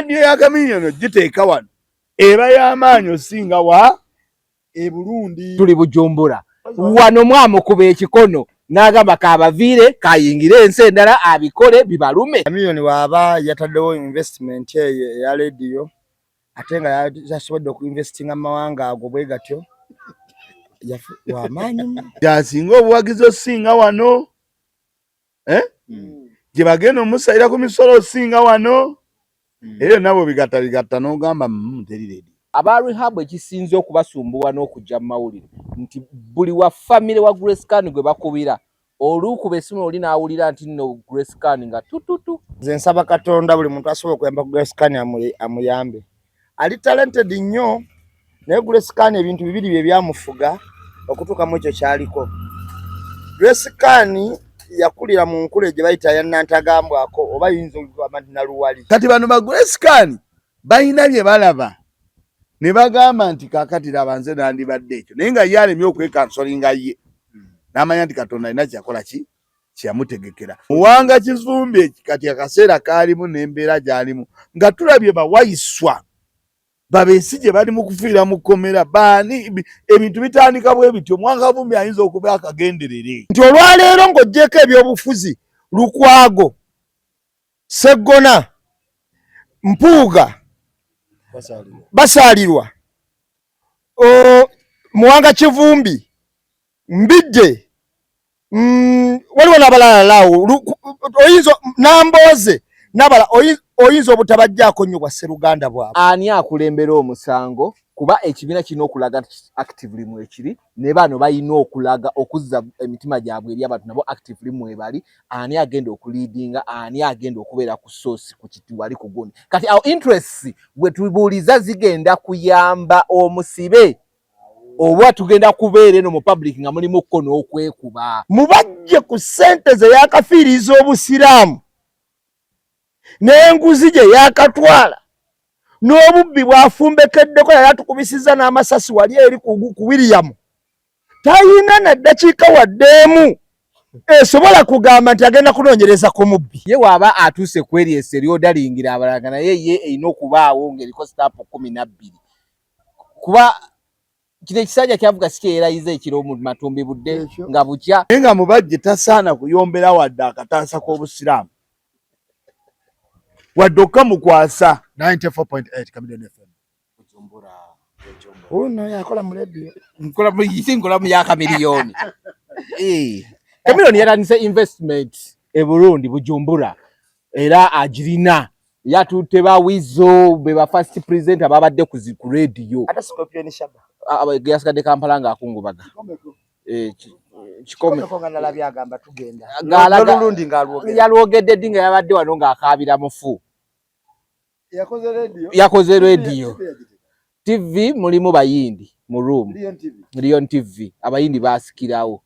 Rediyo ya Chameleone ogiteeka wano eba y'amaanyi osinga wa e Burundi. Tuli Bujumbura wano, mwamukuba ekikono n'agamba kabaviire kayingire ensi endala abikole bibalume. Chameleone waaba yataddewo investment eyo eya rediyo, ate nga yasobodde okuinvestinga mu mawanga ago bwe gatyo, wamaanyi nnyo. Gyasinga obuwagizi osinga wano, eh? Gye bagenda omusalira ku misolo osinga wano. Era byonna bwebigatta bigatta n'ogamba, teri rediyo. Aba rehab ekisinze okubasumbuwa n'okujja mu mawulire nti buli wa famire wa Grace Khan gwe bakubira oluukuba essimu, oli n'awulira nti nno Grace Khan nga tututu. Nze nsaba Katonda buli muntu asobola okuyamba ku Grace Khan amuyambe. Ali talented nnyo, naye Grace Khan ebintu bibiri bye byamufuga okutuuka mu ekyo kyaliko. Grace Khan yakulira mu nkula gye bayita ya Nantagambwako, oba yinza okugamba nti Naluwali. Kati bano ba Grace Khan balina bye balaba ne bagamba nti kaakati laba nze nandibadde ekyo, naye nga ye alemye okwekansolinga ye n'amanya nti Katonda alina kyakola ki kyeyamutegekera. Muwanga Kivumbi kati akaseera kaalimu n'embeera gy'alimu nga tulabye bawayiswa babeesi gye bali mu kufiira mu kkomera baani, ebintu bitandika bwe bityo. Muwanga Kivumbi ayinza okuba akagenderere nti olwaleero ng'oggyeko ebyobufuzi, Lukwago, Seggona, Mpuuga, Basaalirwa, Muwanga Kivumbi, Mbidde, waliwo n'abalala awo, oyinza Nambooze n'abala, oyinza obutabajjaako nnyo bwa sseruganda bwabwe. Ani akulembera omusango? Kuba ekibiina kirina okulaga nti actively mwekiri, ne bano balina okulaga okuzza emitima gyabwe eri abantu nabo actively mwebali. Ani agenda okuleadinga? Ani agenda okubeera ku source ku kiti wali ku gundi? Kati awo interests bwe tubuuliza zigenda kuyamba omusibe oba tugenda kubeera eno mu public nga mulimu kko n'okwekuba? Mubajje ku ssente ze yakafiiriza Obusiraamu n'enguzi gye yakatwala n'obubbi bw'afumbekeddeko. Yali atukubisizza n'amasasi wali eri ku William. Talina na ddakiika waddeemu esobola kugamba nti agenda kunoonyereza ku mubbi. Ye waaba atuuse ku eryesi eryodalingira abalala nga naye ye erina okubaawo ng'eriko sitaapu 12, kuba kino ekisajja kyavuga si kyeyerayiza ekiro mu matumbi budde nga bukya. Naye nga Mubajje tasaana kuyombera wadde akataasa k'Obusiraamu wadde okkamukwasa. 94.8 Chameleone FM. Ono yakola mu radio. Nkola mu yisi, nkola mu ya Chameleone. Eh. Chameleone yatandise investment e Burundi, Bujumbura, era agirina. Yatutte ba Wizo be ba first presenter babadde ku radio. Ate Scorpion Shaba? Yasigadde Kampala ng'akungubaga. Eh, kikome. Kikomeko nga nalabye agamba tugenda. N'olulundi ng'alwogera. Yalwogedde ddi nga yabadde wano ng'akaabira mufu? Yakoze radio. Yakoze radio. TV mulimu Bayindi mu room. Lion TV. Lion TV Abayindi basikirawo.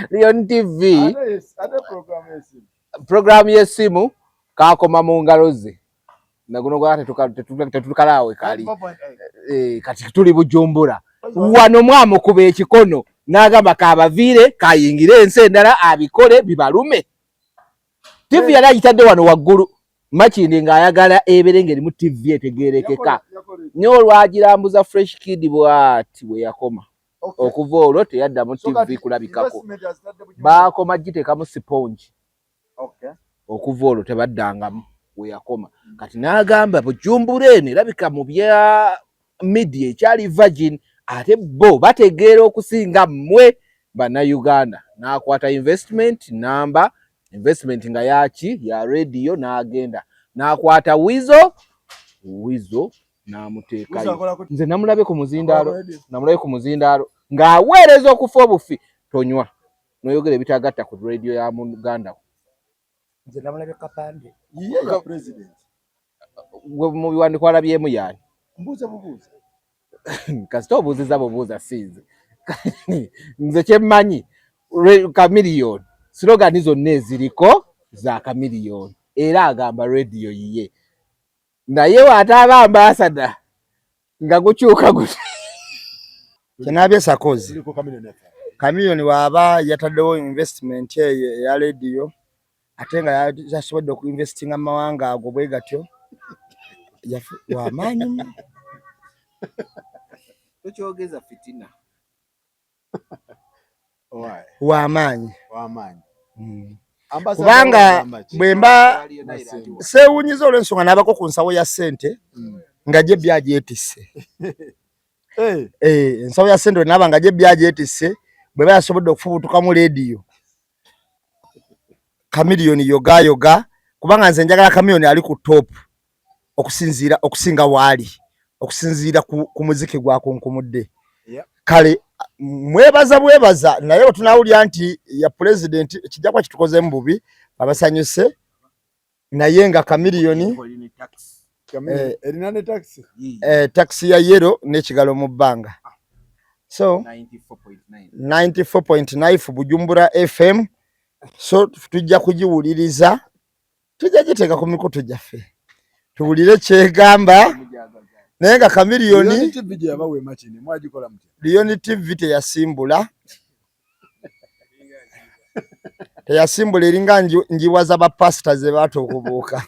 Lion TV. Ate program y'essimu? Program y'essimu kakoma mu ngalo ze. Naguno gwa tetukalaawe kali. Eh, kati tuli Bujumbura wano, mwamukuba ekikono n'agamba kabaviire kayingire ensi endala abikole bibalume. TV yali agitadde wano waggulu Makindi ng'ayagala ebeere ng'erimu TV etegeerekeka nnyo. Olwagirambuza Fresh Kid bw'ati bwe yakoma. Okuva olwo teyaddamu TV kulabikako. Baakoma giteekamu sipongi, okuva olwo tebaddangamu, we yakoma. Kati n'agamba Bujumbura eno erabika mu bya media ekyali virgin, ate bo bategeera okusinga mmwe Bannayuganda. N'akwata investment namba, investment nga yaki ya radio, n'agenda n'akwata Wizo. Wizo n'amuteekayo. Nze namulabye ku muzindaalo, namulabye ku muzindaalo ng'aweereza okufa obufi. Tonywa n'oyogera ebitagatta ku radio ya muganda wo. Nze namulabye kapande. Yiye ya president. Gwe mu biwandiiko walabyemu yaani? Mbuuza bubuuza. Kasita obuuziza bubuuza, sinze. Nze kyemmanyi, Chameleone slogan zonna eziriko za Chameleone, era agamba rediyo yiye, naye wataaba ambasada nga gukyuka guti. Kyenabye sakozi, Chameleone waaba yataddewo investment eyo eya rediyo. Ate nga yasobodde okuinvestinga mu mawanga ago bwe gatyo, wamaanyi nnyo. Tokyogeza fitina. Wamaanyi kubanga bwemba seewunyiza olw'ensonga n'abako ku nsawo ya ssente nga gye agyetisse. Eh, ensawo ya ssente naaba nga gye agyetisse, bweba yasobodde okufubutukamu leediyo Chameleone yogayoga, kubanga nze njagala Chameleone ali ku top okusinziira okusinga waali okusinziira ku muziki gwakunkumudde. Kale mwebaza bwebaza, naye bwe tunawulira nti ya pulezidenti kijja kuba kitukozeemu bubi abasanyuse, naye nga Chameleone taxi ya yellow n'ekigalo mu bbanga. So 94.9 Bujumbura FM, so tujja kugiwuliriza, tujja giteeka ku mikutu gyaffe tuwulire kyegamba. Naye nga Chameleone Lion TV teyasimbula, eringa njiwa za bapasita ze baata okubuuka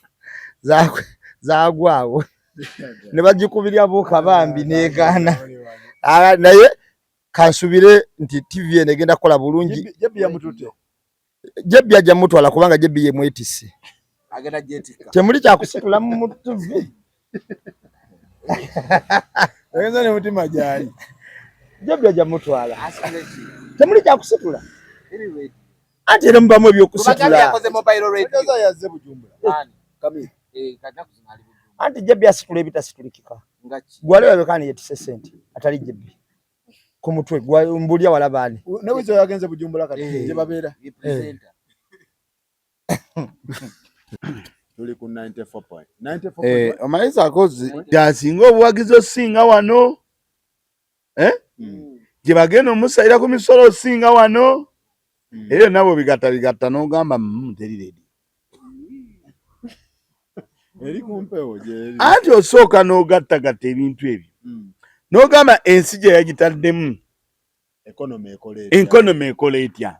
zaagwawo ne bagikubirya buuka bambi negaana. Naye kansubire nti TV eno egenda kukola bulungi. Jebbi ajja mutwala kubanga Jebbi ye mwetisse. Temuli kyakusitula mu TV. Ageza ne mutima gyali. Jebbi ajja mutwala. Temuli kyakusitula. Anti era mubamu ebyokusitula. Anti Jebbi asitula ebitasitulikika. Gwali olabeka yetisse ssente atali Jebbi. Ku mutwe mbulya walaba ani? Ne wizo yagenze Bujumbura kati gye babeera. Tuli ku 94.94. Omanyi Sarkozy gyasinga obuwagizi osinga wano, gye bagenda omusalira ku misolo osinga wano, era nabo bigatta bigatta n'ogamba teri ready. Eri ku mpewo gyeri. Anti osooka n'ogattagatta ebintu ebyo n'ogamba ensi gye yagitaddemu economy ekola etya,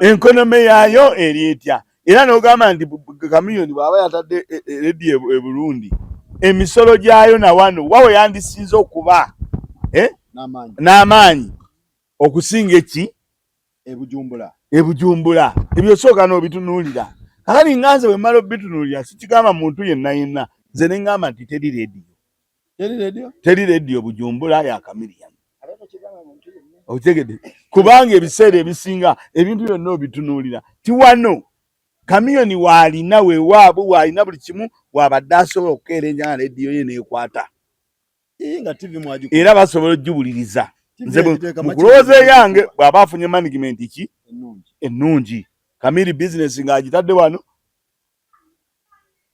economy yaayo eri etya, era n'ogamba nti Chameleone bw'aba yatadde rediyo e Burundi, emisolo gyayo na wano wawe yandisinze okuba n'amaanyi okusinga eki Ebujumbula. Ebyo osooka n'obitunuulira. Kakati nga nze bwe mmala obitunuulira sikigamba muntu yenna yenna, nze ne ŋŋamba nti teri rediyo. Teri rediyo Bujumbura ya Chameleone. Okitegedde? Kubanga ebiseera ebisinga ebintu byonna obitunuulira ti wano Chameleone waalina weewaabwe waalina buli kimu waabadde asobola okukeera enjanga rediyo ye n'ekwata. Era basobola okugiwuliriza. Nze mu kulowooza eyange bw'aba afunye management ki ennungi, Kamiri business ng'agitadde wano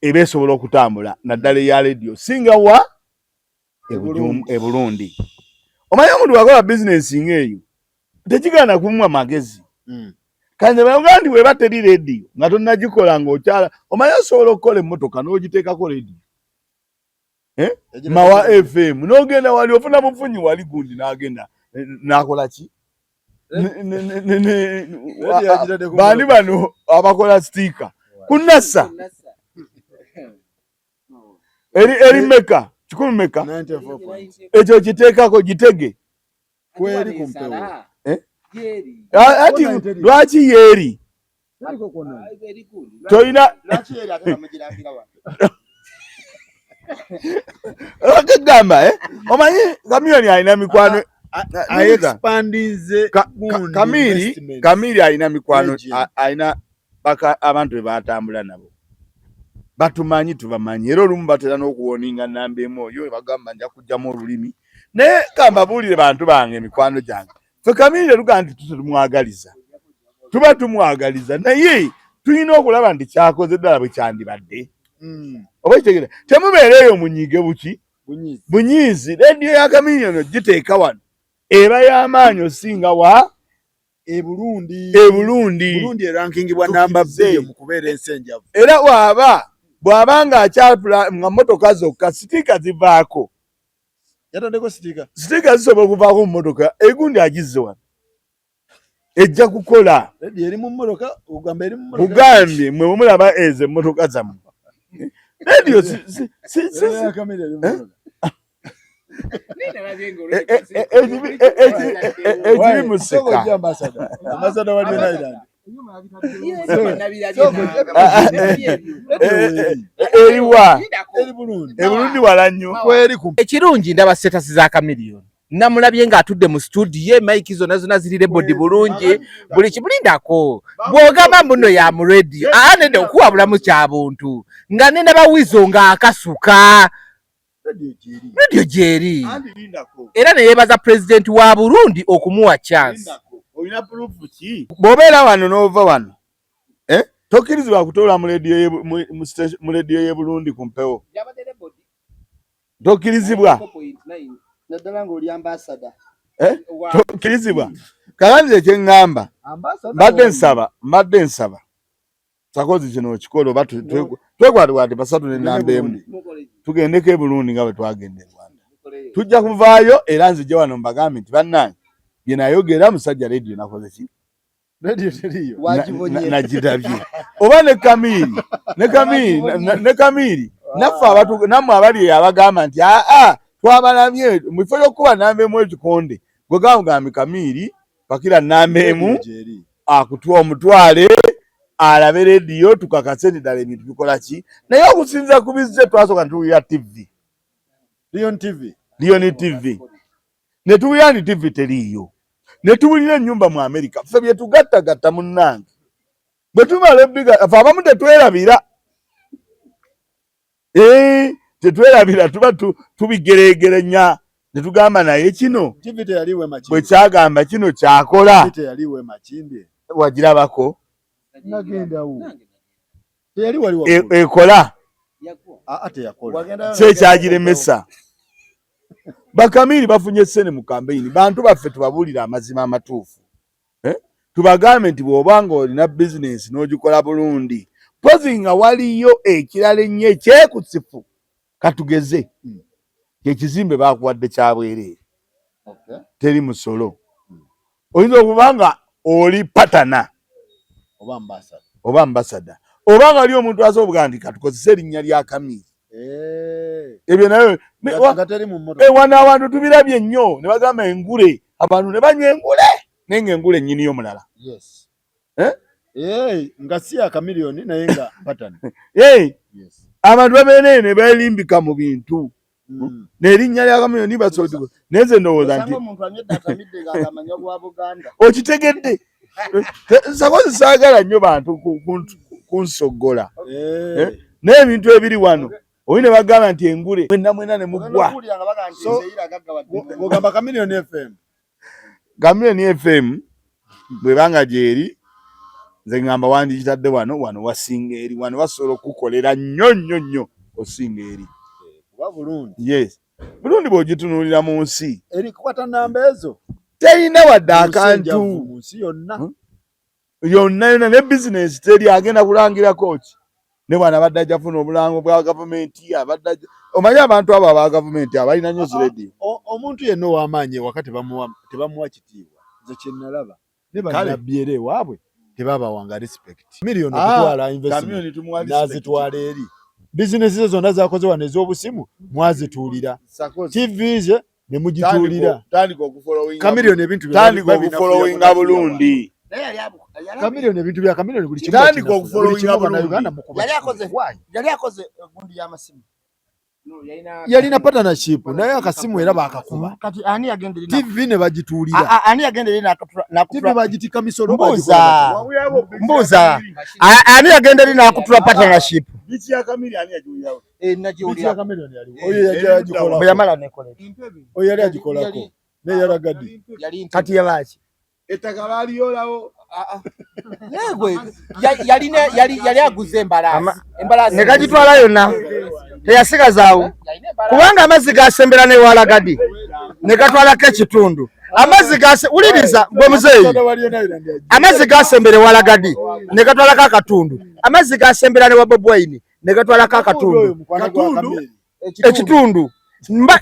eba esobola okutambula naddala eya rediyo singa wa e Burundi. Omanyi omuntu bw'akola bizinensi ng'eyo tekigaana kumuwa magezi. Kanze bayoga nti bw'eba teri rediyo nga tonnagikola ng'okyala, omanyi osobola okukola emmotoka n'ogiteekako rediyo Mawa FM n'ogenda wali ofuna bufunyi wali gundi n'agenda n'akola ki baani bano abakola sitiika kunasa eri meka 10 meka ekyo kiteekako gitege ati lwaki yeeri tolina okugamba omanyi Chameleone alina mikwano Kamiri alina mikwano, alina abantu be batambula nabo batumanyi tubamanyi, era olumu batera n'okuwoninga namba emu oyo bagamba nja kujjamu olulimi, naye kambabuulire bantu bange emikwano gyange, ffe Kamiri tetugamba nti tetumwagaliza, tuba tumwagaliza, naye tulina okulaba nti kyakoze ddala bwe kyandibadde. Oba kitegeera temubeera eyo munyige buki bunyiizi. Rediyo ya Chameleone giteeka wano eba y'amaanyi osinga wa e Burundi. E Burundi. Burundi erankingibwa namba 2 mu kubeera ensi enjavu. Era bw'aba ng'akyapula nga mmotoka zokka sitiika zivaako. Yataddeko sitiika. Sitiika zisobola okuvaako mu mmotoka, egundi agizze wano. Ejja kukola. Radio eri mu mmotoka, ogamba eri mu mmotoka. Bugambye mwe bwemulaba ezo emmotoka zammwe. Radio si si si si Radio ya Chameleone eri mu mmotoka. Ekibi museka. Soko ojja ambassador. Ambassador wa Leon Island. Eriwa Eri Burundi. E Burundi wala nnyo. Kweri ku Ekirungi ndaba status za Chameleone. Namulabye ng'atudde mu studio, mic zonna zonna ziri rebodi bulungi, buli kimulindako. Bw'ogamba mbu nno ya mu radio, aa nedda okuwabulamu kya buntu. Nga ne ndaba Weasel ng'akasuka. Radio gyeri. Radio gyeri. Era ne yeebaza pulezidenti wa Burundi okumuwa chance. Olina proof ki? Bw'obeera wano n'ova wano, tokkirizibwa kutoola mu radio y'e mu radio y'e Burundi ku mpewo. Tokkirizibwa. Naddala ng'oli ambassador. Tokkirizibwa. Kakati nze kye ŋŋamba, mbadde nsaba. Sakozi kino okikola oba twekwatibwate basatu ne nnamba emu. Tugendeko e Burundi nga bwe twagenda e Rwanda. Tujja kuvaayo era nzije wano mbagambe nti bannange bye nayogera musajja radio nakoze ki? Radio teriiyo. Wagibonye. Nagirabye. Oba ne Kamiri, ne Kamiri, ne Kamiri. Naffe abatu, nammwe abali abagamba nti aa twabalabye mu kifo ky'okukuba nnamba emu ekikonde. Gwe gambye Kamiri pakira nnamba emu akutwa omutwale alabe rediyo tukakase nti ddala ebintu bikola ki. Naye okusinziira ku bizze twasooka ne tuwulira TV. Lion TV. Lion TV. Ne tuwulira nti TV teriiyo. Ne tuwulira ennyumba mu Amerika. Ffe bye tugattagatta munnange. Bwe tumala ebiga, ffe abamu tetwerabira. Tetwerabira tuba tubigeregeranya. Ne tugamba naye kino TV teyaliwo e Makindye. Bwe kyagamba kino kyakola. TV teyaliwo e Makindye. Wagirabako? Nagendawo. Teyali wali waggulu. Ekola. Aa, teyakola. Si ekyagiremesa. Bakamiri bafunye ssente mu campaign. Bantu baffe tubabuulire amazima amatuufu. Tubagambe nti bw'oba ng'olina bizinensi n'ogikola bulungi. Mpozi nga waliyo ekirala ennyo ekyekusifu. Katugeze. Ekizimbe baakuwadde kya bwereere. Teri musolo. Oyinza okuba nga oli patana. Oba ambassador. Oba ambassador. Oba nga waliyo omuntu asobola okugamba nti katukozese erinnya lya Kamiri. Ebyo nayo, Nga teri mu mmotoka. Wano abantu tubirabye nnyo ne bagamba engule, abantu ne banywa engule, naye ng'engule nnyini yo mulala. Yes. Nga si ya Chameleone naye nga pattern. Abantu babeera ne beerimbika mu bintu. N'erinnya lya Chameleone basobola. Naye nze ndowooza nti Osanga omuntu anywedde atamidde ng'agamanya gwa Buganda. Okitegedde? Sakozi saagala nnyo bantu kunsoggola. N'ebintu ebiri wano. Oyi ne bagamba nti engule. Mwenna mwenna ne muggwa. Okuwulira nga bagamba nti So, nze era agaggawadde. Bw'ogamba Chameleone FM. Chameleone FM bw'ebanga gy'eri, nze ngamba wandigitadde wano, wano wasinga eri, wano basobola okukukolera nnyo nnyo nnyo osinga eri. Kuba Burundi. Yes. Burundi bw'ogitunuulira mu nsi. Eri kukwata nnamba ezo. Terina wadde Mu nsi akantu. enjavu, mu nsi yonna. Yonna yonna ne bizinensi teri agenda kulangirako ki. Ne bw'ana abadde ajja kufuna obulango bwa gavumenti, abadde ajja, omanyi abantu abo aba gavumenti abalina nnyo zi radio. Omuntu yenna ow'amaanyi ewaka tebamuwa kitiibwa. Nze kye nalaba. Ne bannabbi era ewaabwe tebabawanga respect. Chameleone okutwala investment Chameleone tumuwa respect. n'azitwala eri. Bizinesi ze zonna z'akoze wano ez'obusimu mwazituulira. Sakozi. TV ze ne mugituulira. Tandika okufollowinga Chameleone ebintu bye Tandika babinafuya okufollowinga bonna. bulungi. Naye yali abu-, yali abu- Chameleone ebintu bya Chameleone buli kimu Tandika bakinafuya. okufollowinga Buli kimu bulungi. Bannayuganda mukuba Yali kifuba. akoze- Why? Yali akoze egundi y'amasimu. Yalina partnership naye akasimu era baakakuba. Kati ani yagenda eri TV ne bagituulira. ani yagenda eri n'akutula TV bagitikka misolo, Mbuuza. bagikola. Mbuuza. Ani yagenda eri n'akutula partnership? Biki ya Chameleone ani yagiwulirawo? Biki ya Chameleone yaliwo. Oyo yali agikolako. Bwe yamala n'ekola. Oyo yali agikolako. Ne Yaragadi. Kati yabaki? Ettaka baaliyolawo. Yegwe, yali aguze embalaasi. Embalaasi. Ne gagitwala yonna. Teyasigazaawo. Yalina embalaasi. Kubanga amazzi gasembera ne Walagadi. Ne gatwalako ekitundu. Amazzi gase, wuliriza gwe muzeeyi. Amazzi gasembera Walagadi ne gatwalako akatundu. Amazzi gasembera ne wa Bobi Wine ne gatwalako akatundu. Katundu? Ekitundu.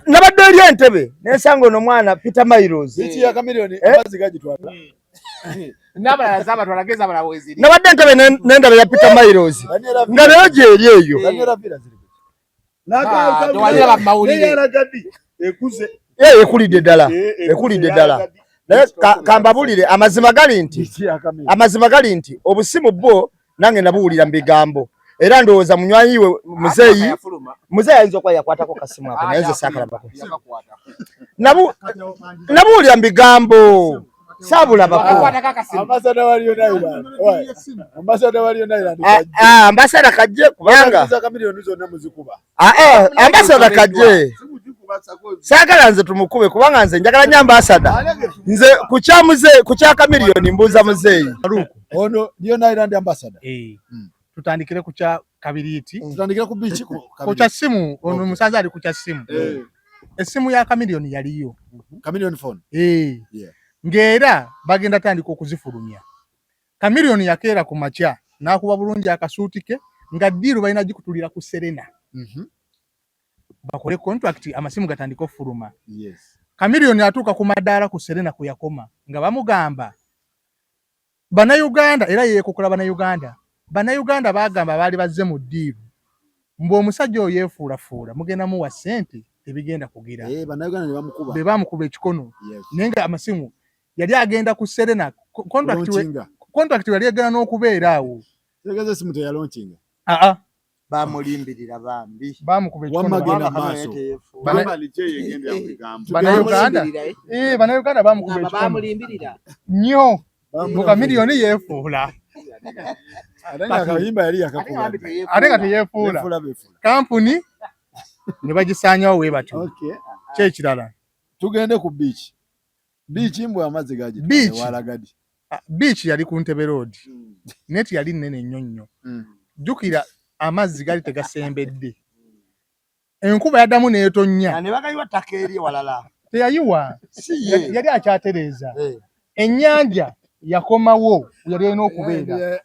Nabadde eri Entebbe ne nsanga ono mwana Peter Miles. Biki ya Chameleone amazzi gagitwala. N'abalala zaabatwala geza abalala weeziri. Nabadde Entebbe nendaba ya Peter Miles nga nayo gyeri eyo. Daniela Villa ziri ku Ah, tewaliraba mu mawulire. Ekuze. Ye ekulidde ddala, ekulidde ddala. Naye kambabulire amazima gali nti ki ya Chameleone? Amazima gali nti obusimu bwo nange nabuwulira mu bigambo, era ndowooza munywanyi we muzeeyi Yafuluma. Muzeeyi ayinza okuba yakwatako kasimu ako, naye nze saakalabako. Yakakwatako. Nabuwulira mu bigambo, saabulabako. Yakakwatako akasimu. Ambassador wa Leone Island. Why? Ambassador wa Leone Island Ah, kajje. ah, ambassador kajje kubanga Za Chameleone zonna muzikuba. Ah, ah, ambassador kajje, saagala nze tumukube kubanga nze njagala nnyo ambassador. Nze ku kya Chameleone mbuuza muzeeyi. Ono Leone Island ambassador. Eh. Mm. Tutandikire ku kya kabiriiti. Tutandikira ku beach ku Ku kya simu ono. Okay. Musanze ali ku kya simu. Essimu ya Chameleone yaliyo. Chameleone phone. Eh. Ng'era bagenda tandika okuzifulumya. Chameleone yakeera ku makya n'akuba bulungi akasuuti ke nga deal balina gikutulira ku Serena, bakole contract, amasimu gatandike okufuluma. Chameleone atuuka ku madaala ku Serena kwe yakoma nga bamugamba Bannayuganda, era yeekokola Bannayuganda. Bannayuganda baagamba baali bazze mu deal mbu omusajja oyo yeefuulafuula, mugenda muwa ssente tebigenda kugira. Eh, Bannayuganda ne bamukuba. Be baamukuba ekikono. Naye nga amasimu yali agenda ku Serena contract Launchinga. Contract yali egenda n'okubeera awo. Tegeza esimu teyalaunchinga. Aa. Bamulimbirira bambi. Baamukuba ekikono. Wamma genda Bana- maaso. Bannayuganda, eh, Bannayuganda baamukuba Ngamba ekikono bamulimbirira. nnyo mbu Chameleone yeefuula. Ate nga akayimba yali Ate yakakuba. nga bambi teyeefuula. Ate nga teyeefuula. Beefuula beefuula. Kampuni ne bagisaanyawo we batyo. Okay. Kyekirala. Tugende ku beach. Beach mbwe amazzi gagitwala Beach. Walagadi. Ah, beach yali ku Ntebe Road, naye yali nnene nnyo nnyo. Jjukira amazzi gali tegasembedde, enkuba yaddamu n'etonnya. Ne bagayiwa ttaka eri ewalala. Teyayiwa. Si ye. Yali akyatereeza. Eh. Ennyanja yakomawo yali erina okubeera.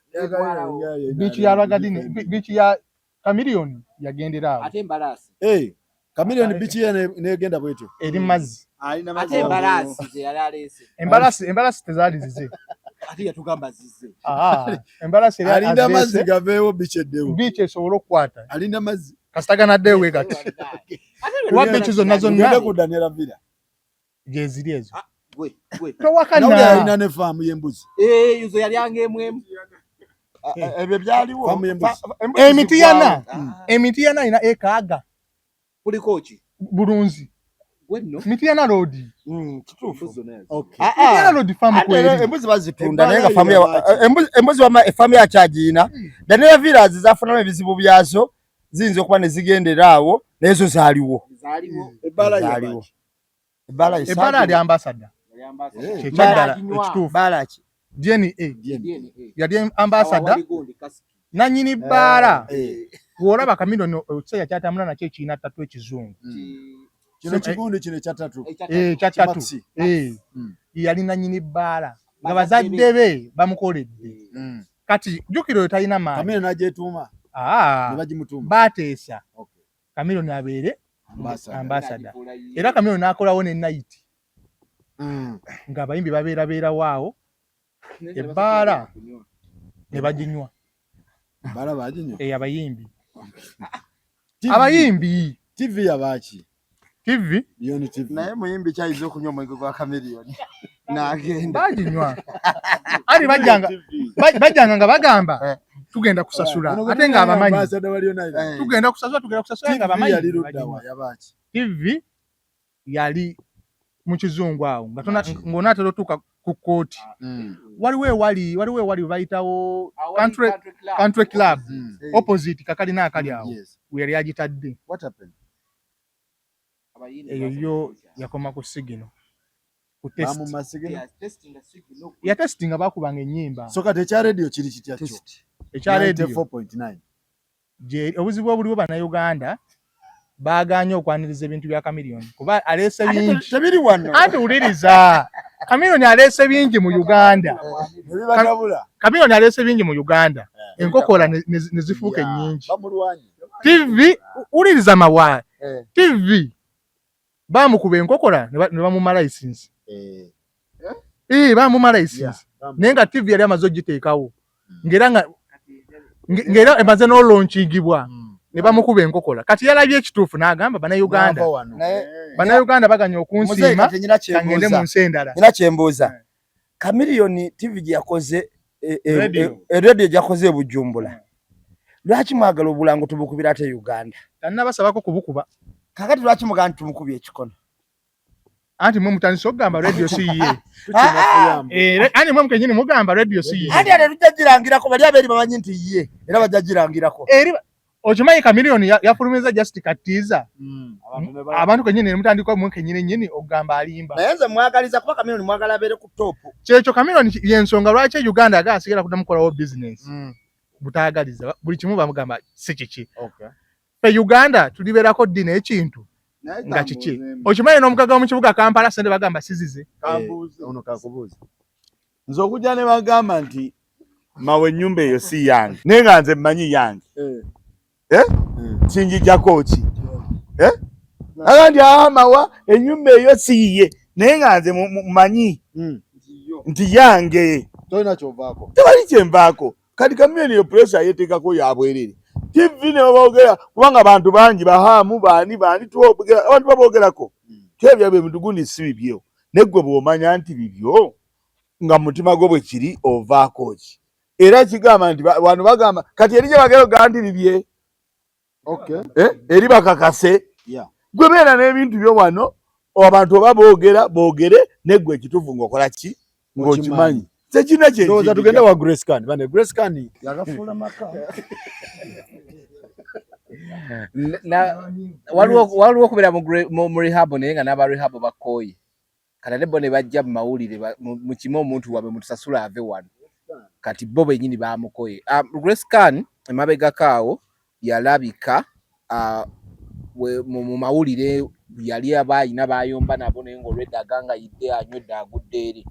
Beach ya Rwagadine, beach ya Chameleone yagendera awo. Ate embalaasi. Eh, Chameleone beach ye negenda bwetyo. Eri mazzi. Ate embalaasi ze yali aleese. Embalasi tezaali zize. Ate yatugamba zize. Ah, embalasi eri Alinda amazzi azeese gaveewo beach eddewo. Beach esobole okukwata. Alinda amazzi. Kasitaganaddeyo we gati kuba beach zonna Tugende zonna ku Daniela Villa. gyeziri ezo. Gwe, gwe. Towakana. Nawuli alina ne faamu y'embuzi. Eh, ezo yalyanga emu emu. Ah, ebyo byaliwo. Faamu y'embuzi. Embuzi Emitiyana. ziggwawo. Emitiyana alina ekaaga. Kuliko ki? Bulunzi. Gwe nno. Mitiyana Road. Kituufu. Embuzi zonna yazi. Okay. Ah, ah. Mitiyana Road farm Ate era kweri. embuzi bazitunda naye nga Ebbaala faamu yabaaki? embuzi wama efaamu yakyagiina. Daniela Villas zafunamu ebizibu byazo, ziyinza okuba ne zigendera awo, naye zo zaaliwo. Zaaliwo. Ebbaala Zaaliwo. yabaaki? Ebbaala Ebbaala ali ambassador. Yali ambassador. Eh. Kyekyaddala Aginywa. ekituufu. Baala ki? DNA. DNA. Yali ambassador. Awo wali gundi kasiki. Nanyini bbaala. Eh. Bw'olaba Chameleone ekiseera kyatambula nakyo ekirina tattoo ekizungu. Kino kigundi kino ekya tattoo. Eh, kya tattoo. Maxi. Eh. Yali nanyini bbaala nga Bazadde bazadde be bamukoledde. Kati jjukira oyo talina maanyi. Chameleone n'agyetuuma. Ah, Ne bagimutuuma. baateesa Okay. Chameleone abeere Ambassador. ambassador. Era Chameleone n'akolawo ne night ng'abayimbi babeerabeerawo awo ebbaala ne baginywa. Ebbaala baginywa. Eh, abayimbi. TV. Abayimbi. TV yabaaki? TV. Leone TV. Naye muyimbi kyayinza okunywa omwenge gwa Chameleone n'agenda. Baginywa ali bajjanga bajjanga nga bagamba Eh. tugenda kusasula, Ono ate nga abamanyi. Ambassador wa Leone Island. Eh. Tugenda kusasula, tugenda kusasula nga TV abamanyi. yali ludda Baginywa. wa yabaaki? TV yali mu kizungu awo nga ng'onaatera otuuka ku kkooti. Waliwo ewali bayitawo Country Club, opposite kakalina akali awo we yali agitadde. What happened? Eyo yo yakoma ku signal, ku test. Bamuma signal. Yatestinga, bakubanga ennyimba. So kati ekya radio kiri kitya kyo? Ekya radio 94.9. Gye obuzibu obuliwo, Bannayuganda baagaanye okwaniriza ebintu bya Chameleone kuba aleese bingi. Tebiri wano. Anti wuliriza, Chameleone aleese bingi mu Uganda. Ebibatabula. Chameleone aleese bingi mu Uganda, enkokola ne zifuuka ennyingi. Bamulwanye. TV, wuliriza mawa. Eh. TV bamukuba enkokola ne bamuma license. Eh. Eh, bamuma license naye nga TV yali amaze ogiteekawo ng'era nga ng'era emaze n'olonchingibwa ne bamukuba enkokola. Kati yalabye ekituufu n'agamba bannayuganda bannayuganda baganya okunsiima kangende mu nsi endala. Nina kyembuuza, Chameleone TV gye yakoze, radio gye yakoze e Bujumbura, lwaki mwagala obulango tubukubira ate Uganda? Tannabasabako kubukuba. Kakati lwaki mugamba nti tumukubye ekikono? Anti mwe mutandise okugamba radio si ye. Anti mwe mkenyini mugamba radio si ye. Anti ate tujja girangirako, bali abeeri bamanyi nti ye era bajja girangirako. Eri okimanyi Chameleone yafulumiza just katiza abantu kenyini ne mutandika mwe kenyini nyini okugamba alimba. Naye nze mwagaliza kuba Chameleone mwagala abeere ku top. Kyekyo Chameleone y'ensonga lwaki Uganda aga asigala kuddamu kukolawo business. Butaagaliza buli kimu bamugamba si kiki. Fe Uganda tulibeerako ddi n'ekintu nga kiki? Okimanyi n'omugagga mu kibuga Kampala sente bagamba sizize. Ono kakubuuza. Nze okujja ne bagamba nti mawe ennyumba eyo si yange naye nga nze mmanyi yange. Kinjijjako ki? Aga nti mawa ennyumba eyo si yiye naye nga nze mmanyi nti yange. Tolina ky'ovaako. Tewali kyenvaako. Kati Chameleone eyo pressure yeeteekako ya bwerere. TV ne baboogera kubanga abantu bangi bahaamu baani baani twogera abantu baboogerako. Tebya bye bintu gundi si bibyo. Naye ggwe bw'omanya nti bibyo nga mutima gwo bwe kiri ovaako ki? Era kigamba nti wano bagamba kati eri gye bagera okugamba nti bibye. Eri bakakase. Gwe beera n'ebintu byo wano abantu oba boogera boogere naye ggwe ekituufu ng'okola ki? Ng'okimanyi. Tekirina kye Ndowooza tugende wa Grace Khan. Bane Grace Khan yagafuula maka. Waliwo okubeera mu rehab naye nga n'aba rehab bakooye. Kati ate bo ne bajja mu mawulire mu kimu omuntu waabwe mutusasule ave wano. Kati bo bennyini baamukoye. Grace Khan emabegako awo yalabika mu mawulire yali aba ayina baayomba nabo naye ng'olwedda agangayidde anywedde agudde eri.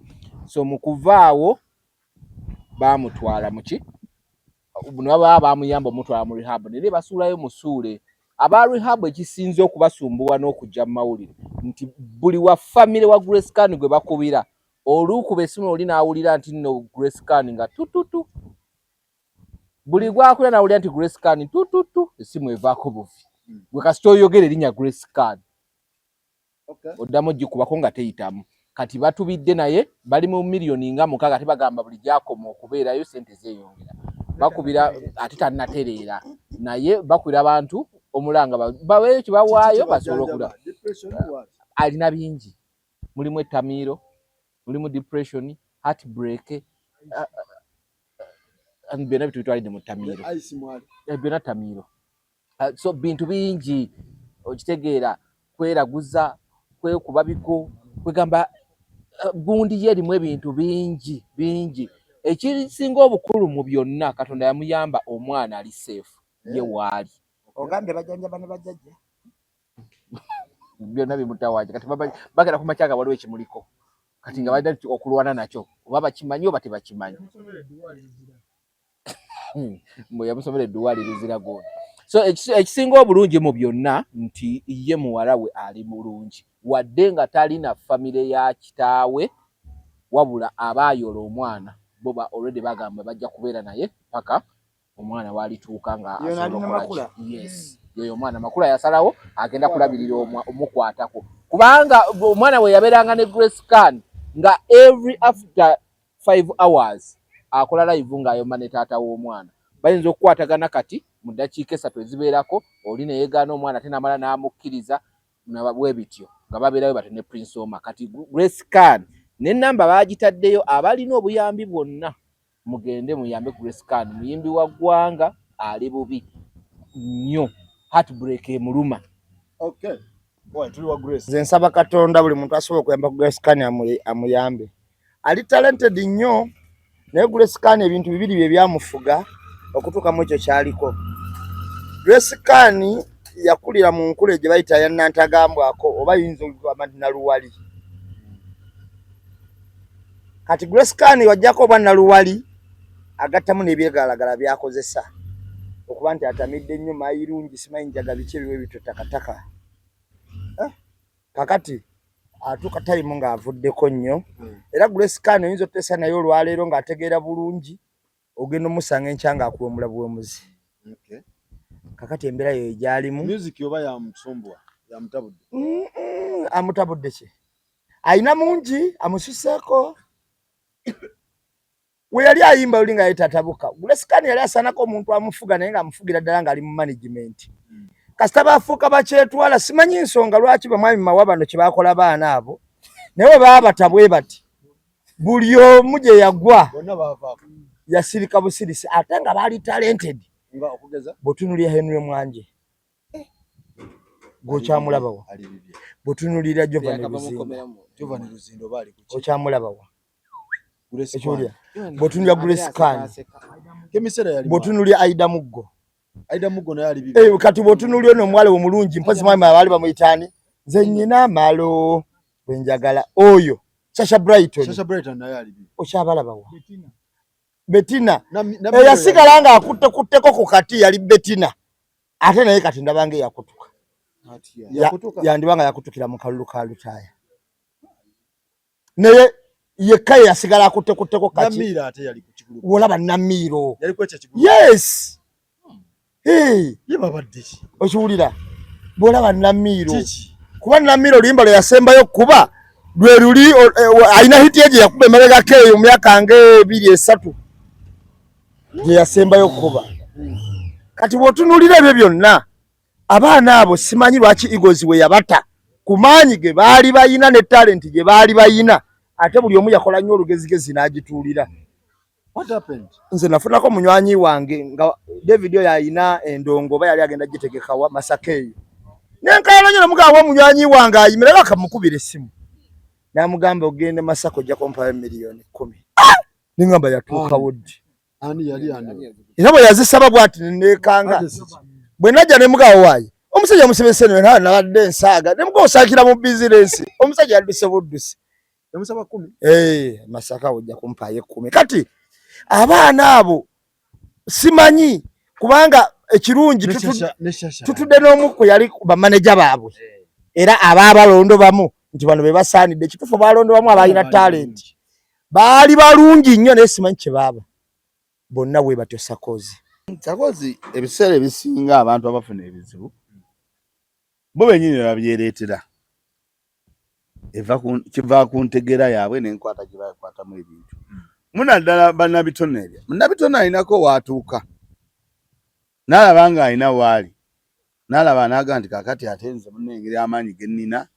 So mu kuvaawo baamutwala mu ki? Ne baba baamuyamba omutwala mu rehab naye basuulayo musuule. Aba rehab ekisinze okubasumbuwa n'okujja mu mawulire nti buli wa famire wa Grace Khan gwe bakubira oluukuba essimu oli n'awulira nti nno Grace Khan nga tututu. Buli gw'akulira n'awulira nti Grace Khan tututu essimu evaako buvi. Gwe kasita oyogera erinnya Grace Khan oddamu ogikubako nga teyitamu. Kati batubidde naye bali mu miliyoni nga 6 ate bagamba buli gy'akoma okubeerayo ssente zeeyongera. Bakubira ate tannatereera naye bakubira abantu omulanga baweeyo kye bawaayo basobole okula. Alina bingi, mulimu ettamiiro, mulimu depression, heartbreak, byonna bitubitwalidde mu ttamiiro. Byonna ttamiiro. So bintu bingi okitegeera, kweraguza, kwekuba bigo, kwegamba gundi ye erimu ebintu bingi bingi. Ekisinga obukulu mu byonna Katonda yamuyamba omwana ali safe ye waali. Ogambye bajjanjaba ne bajjajja. Byonna bimutawaanya. Kati bagenda ku makya nga waliwo ekimuliko. Kati nga balina okulwana nakyo oba bakimanyi oba tebakimanyi. Mbu yamusomera edduwa lirizira gondi. So ekisinga obulungi mu byonna nti ye muwala we ali mulungi wadde nga talina famire ya kitaawe wabula abaayola omwana bo ba already bagamba bajja kubeera naye paka omwana w'alituuka nga asobola okukola ki. Yes. Yoyo omwana Makula yasalawo agenda kulabirira omukwatako kubanga omwana we yabeeranga ne Grace Khan nga every after 5 hours akola live ng'ayomba ne taata w'omwana. Bayinza okukwatagana kati mu ddakiika 3 ezibeerako oli ne yeegaana omwana ate n'amala n'amukkiriza bwe bityo nga babeerayo batyo ne Prince Omar. Kati Grace Khan n'ennamba baagitaddeyo abalina obuyambi bwonna mugende muyambe Grace Khan, muyimbi wa ggwanga ali bubi nnyo, heartbreak emuluma. Nze nsaba Katonda buli muntu asobola okuyamba ku Grace Khan amuyambe. Ali talented nnyo naye Grace Khan ebintu bibiri bye byamufuga okutuuka mu ekyo ky'aliko. Grace Khan yakulira mu nkula gye bayita ya Nantagambwako oba yinza okugamba nti Naluwali. Kati Grace Khan wajjako obwa Naluwali agattamu n'ebyegalagala by'akozesa okuba nti atamidde nnyo mayirungi simanyi njaga biki ebiwe bityo takataka. Kakati Atuuka time ng'avuddeko nnyo. Era Grace Khan oyinza otuteesa naye olwaleero ng'ategeera bulungi, ogenda omusanga enkya ng'akuwemula buwemuzi. Okay. Kakati embeera yeyo gyalimu. Music oba yamusumbuwa, yamutabudde? Amutabudde ki? Ayina mungi amususeeko. We yali ayimba luli nga yali tatabuka. Grace Khan yali asaanako omuntu amufuga, naye ng'amufugira ddala ng'ali mu management. Kasita bafuuka bakyetwala, simanyi nsonga lwaki bamwami Mawa bano kye bakola baana abo, naye bwe baabata bwe bati, buli omu gye yagwa Bonna bavaako. Yasirika busirisi, ate nga baali talented. Nga okugeza? Bw'otunuulira Henry Mwanje, gw'okyamulabawa? Ali bibye. Bw'otunuulira Jovan Luzinda, Jovan Luzinda oba ali kuki? okyamulabawa? Grace Ekiwulira? Khan. Bw'otunuulira Grace Khan, Kemisera yali bw'otunuulira Aida Muggo, Aida Muggo naye ali bibye. Eh, kati bw'otunuulira ono omuwala omulungi, mpozi mwami abaali bamuyitaani, nze nnyina amalo bwe njagala, oyo Sasha Brighton. Sasha Brighton naye ali bibye. Okyabalabawa? Bettina. Na Eyasigala ng'akuttekutteko ku kati yali Bettina, ate naye kati ndabanga eyakutuka. Yakutuka. Yandiba nga yakutukira mu kalulu ka Lutaaya, naye yekka ye yasigala akuttekutteko kati. Namiira ate yali ku kigulu. Wolaba Namiiro. Yali ku ekyo kigulu. Yes. Hey, Ye babadde ki? Okiwulira bwolaba Namiiro? Kiki? Kuba Namiiro oluyimba lwe yasembayo kuba lwe luli alina hit ye gye yakuba emabegako eyo mu myaka nga 2 3 gye yasembayo kuba. Kati bw'otunuulira ebyo byonna, abaana abo simanyi lwaki Eagles we yabata ku maanyi ge baali bayina ne talenti gye baali bayina, ate buli omu yakola nnyo olugezigezi n'agituulira. What happened? Nze nafunako munywanyi wange nga David oyo ayina endongo, oba yali agenda gitegekawa Masaka eyo, nenkaala nyo namugamba, munywanyi wange ayimira, akamukubira essimu namugamba, ogende Masaka ojja kumpayo 10 million." Nengamba, yatuukawo ddi? Ani yali ani? Era bwe yazisaba bwati nenekanga bwe najja ne mugabo waayi omusajja musebese nabadde nsaaga ne mugabo osaakira mu bizinensi, omusajja yadduse buddusi. Yamusaba 10. Eh, Masaka ojja kumpaayo 10. Kati abaana abo simanyi, kubanga ekirungi Ne Shasha, ne Shasha. Tutudde n'omu ku yali bamaneja baabwe era abaabalondo bamu nti bano be basaanidde. Ekituufu balondo bamu abalina talenti, baali balungi nnyo, naye simanyi kye baaba bonna bwe batyo. Sakozi. Sakozi, ebiseera ebisinga abantu abafuna ebizibu bo bennyini babyereetera. Kiva ku ntegeera yaabwe n'enkwata gye bakwatamu ebintu, munaddala bannabitone. Ebyo munnabitone alinako waatuuka n'alaba ng'alina waali, n'alaba n'aga nti kakati ate nze munna engeri amaanyi ge nnina,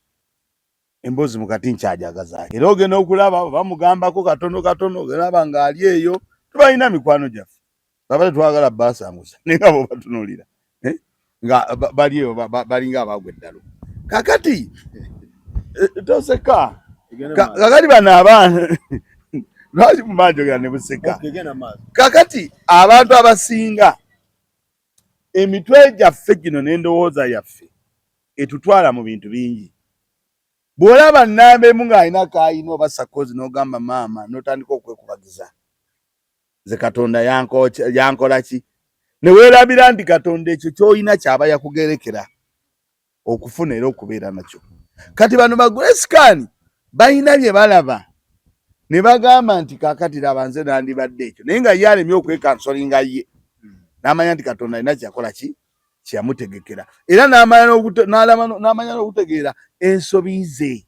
emboozi mukati nkyajagaza. Era ogenda okulaba bamugambako katono katono, ogenda ng'ali eyo. Tubalina mikwano gyaffe, baba tetwagala basangusa, naye nga bobatunuulira, eh, nga bali eyo balinga abagwa eddalu. Kakati toseka. Kakati bano abaana lwaki mubanjogera ne buseka? Okay, genda maaso. Kakati abantu abasinga emitwe gyaffe gino n'endowooza yaffe etutwala mu bintu bingi. Bw'olaba nnamba emu ng'alina kaayina oba sakozi, n'ogamba maama, n'otandika okwekubagiza, nze Katonda yankola ki, ne weerabira nti Katonda ekyo ky'olina kyaba yakugerekera okufuna era okubeera nakyo. Kati bano ba Grace Khan balina bye balaba ne bagamba nti kakati laba nze nandibadde ekyo, naye nga ye alemye okwekansolinga ye n'amanya nti Katonda alina kyakola ki kyeyamutegekera, era n'amanya n'okutegeera ensobi ze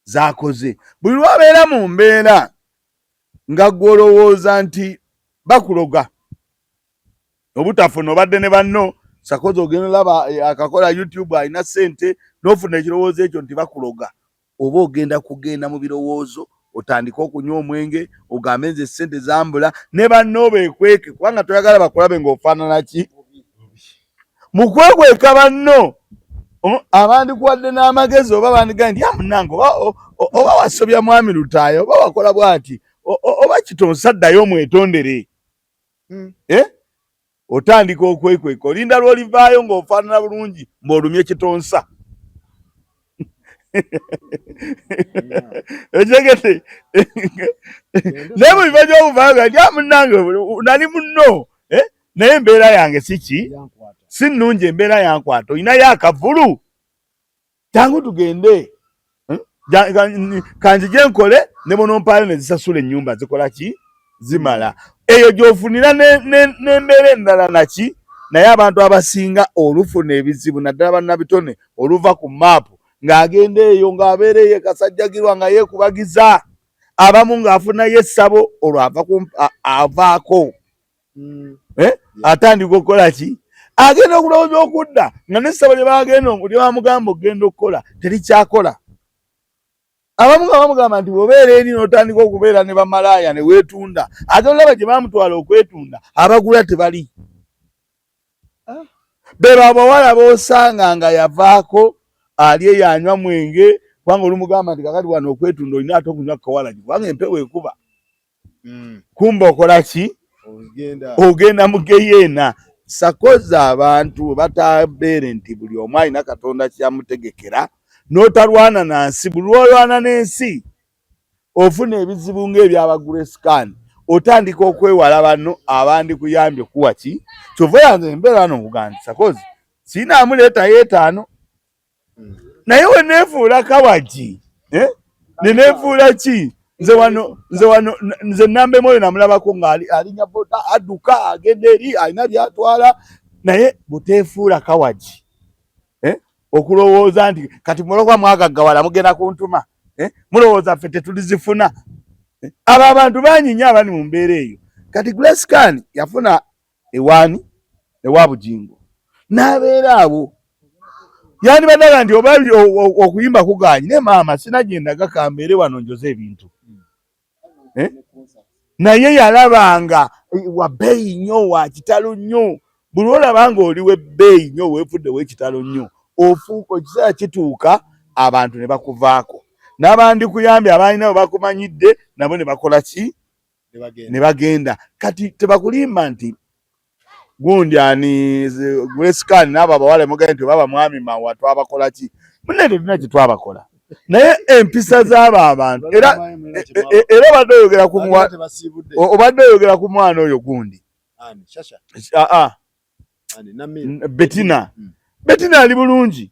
z'akoze. Buli lwabeera mu mbeera nga gw'olowooza nti bakuloga obutafuna, obadde ne banno, sakozi ogenda olaba akakola YouTube alina ssente, n'ofuna ekirowoozo ekyo nti bakuloga, oba ogenda kugenda mu birowoozo otandike okunywa omwenge, ogambe nze ssente zambula, ne banno beekweke kubanga toyagala bakulabe ng'ofaanana ki. Mu kwekweka banno abandikuwadde n'amagezi oba bandigaye nti amunange oba wasobya mwami Lutaaya, oba wakola bw'ati, oba kitonsa, ddayo omwetondere. Eh? Otandika okwekweka, olinda lw'olivaayo ng'ofaanana bulungi ng'olumye kitonsa. Ekyegete naye mu bifo gy'okuvaayo nga nti amunange nali munno, eh? Naye embeera yange si ki, si nnungi, embeera yankwata, olinayo akavulu, jangu tugende. Hmm? Kanzije nkole ne bonompaayo ne zisasula ennyumba zikola ki zimala eyo gy'ofunira n'embeera endala naki. Naye abantu abasinga olufuna ebizibu naddala bannabitone oluva ku maapu ng'agenda eyo ng'abeera eyo kasajjagirwa nga yeekubagiza abamu ng'afunayo essabo olwo avaako Eh? Atandika okukola ki, agenda okulowooza okudda nga n'essabo lye bagenda lye bamugamba okugenda okukola terikyakola. Abamu nga bamugamba nti bw'obeera eri n'otandika okubeera ne bamalaaya ne weetunda, ate olaba gye bamutwala okwetunda abagula tebali. Ah. Be babawala b'osanga nga yavaako ali eyo anywa mwenge, kubanga olumugamba nti kakati wano okwetunda olina ate okunywa kawalagi kubanga empewo ekuba. Kumba okola ki, ogenda mu geyeena. Sakoza abantu batabeere nti buli omu alina Katonda kyamutegekera n'otalwana na nsi. Buli lwolwana n'ensi ofuna ebizibu ng'ebyabagulesikaani, otandika okwewala banno abandikuyambye kuwa ki. Kyova yanze embeera wano nkugamba nti sakozi siinaamu leetayo etaano, naye we neefuula kawagi eh? Ne neefuula ki nze wano nze wano nze namba emu oyo namulabako ng'alinya boda adduka agenda eri alina byatwala, naye buteefuula kawagi eh? Okulowooza nti kati mulowooza mwagaggawala mugenda kuntuma eh? Mulowooza ffe tetulizifuna eh? Abo abantu bangi nnyo abali mu mbeera eyo. Kati Grace Khan yafuna ewaani ewa Bugingo n'abeera awo, yandibaddaga nti oba okuyimba kugaanyi naye maama sina gye ndaga kambeere wano njoze ebintu eh? Naye yalabanga eh, wa bbeeyi nnyo, wa kitalo nnyo. Buli olaba nga oli w'ebbeeyi nnyo weefudde w'ekitalo nnyo, ofuuka ekiseera kituuka abantu ne bakuvaako n'abandikuyambye abalina bwe bakumanyidde nabo ne bakola ki ne bagenda. Kati tebakulimba nti gundi ani Grace Khan n'abo abawala mugende nti baba mwami mawa twabakola ki, munne tetulina kye twabakola, naye empisa z'abo abantu era e, e, era obadde oyogera ku obadde oyogera ku mwana oyo gundi Betina. Betina ali bulungi.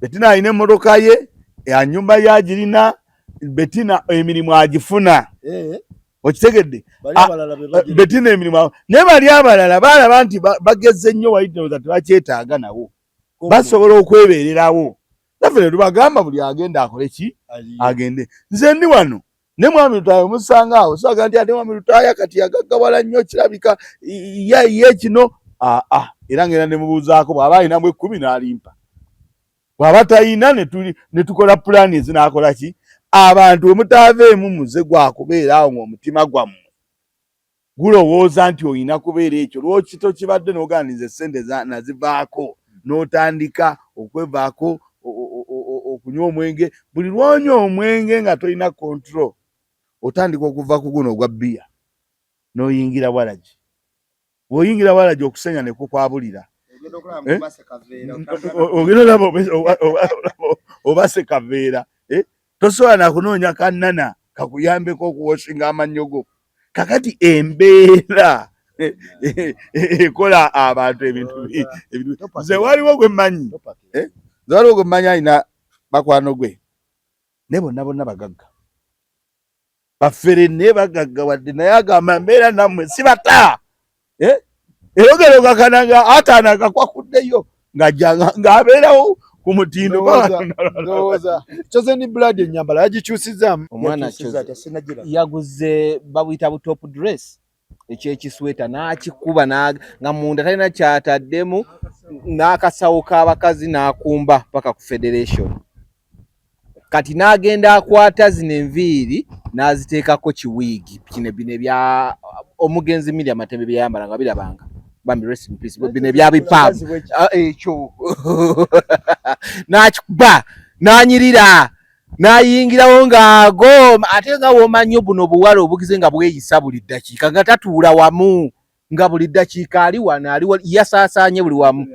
Betina alina emmotoka ye, anyumba ye agirina. Betina emirimu agifuna. Eh. Okitegedde? Betina emirimu, naye bali abalala balaba nti bageze nnyo wayitinoza tebakyetaaga nabo basobola okwebeererawo. Naffe ne tubagamba buli agenda akole ki agende. Nze ndi wano ne mwami Lutaaya omusanga awo, saga nti ate mwami Lutaaya kati yagaggawala nnyo kirabika ye ye kino aa era ngenda ne mubuuzaako bw'aba alinamu ekkumi n'alimpa, bw'aba talina ne tukola pulaani ezinaakola ki. Abantu we mutaaveemu muze gwa kubeera awo ng'omutima gwammwe gulowooza nti olina kubeera ekyo lwaki tokibadde n'ogamba nti nze ssente nazivaako n'otandika okwevaako okunywa omwenge. Buli lw'onywa omwenge nga tolina control otandika okuva ku guno ogwa bbiya n'oyingira walagi. Bw'oyingira walagi okusenya ne kukwabulira. Eh? Ogenda olaba obase kaveera eh? Tosobola na kunoonya kannana kakuyambeko okuwoshinga amannyo go. Kakati embeera ekola abantu ebintu. Nze waliwo gwe mmanyi eh? Nze waliwo gwe mmanyi alina bakwano gwe naye bonna bonna bagagga bafere naye bagagga wadde, naye agamba mbeera nammwe sibata eh? Era ogenda okakana nga ataano agakwakuddeyo ng'ajja ng'abeerawo ku mutindo. Chosen Blood ennyambala yagikyusizaamu. Omwana yaguze babuyita bu top dress ekyekisweta n'akikuba nga munda talina kyataddemu n'akasawo k'abakazi n'akumba paka ku federation. Kati n'agenda akwata zino enviiri n'aziteekako kiwiigi kino bino ebya omugenzi Miriam Matembe bye yayambala nga birabanga bambi rest in peace bino ebya bipaabu ah, ekyo n'akikuba n'anyirira n'ayingirawo ng'ago ate nga womanyi buno obuwala obugize nga bweyisa buli ddakiika nga tatuula wamu nga buli ddakiika ali wano ali yasaasaanye buli wamu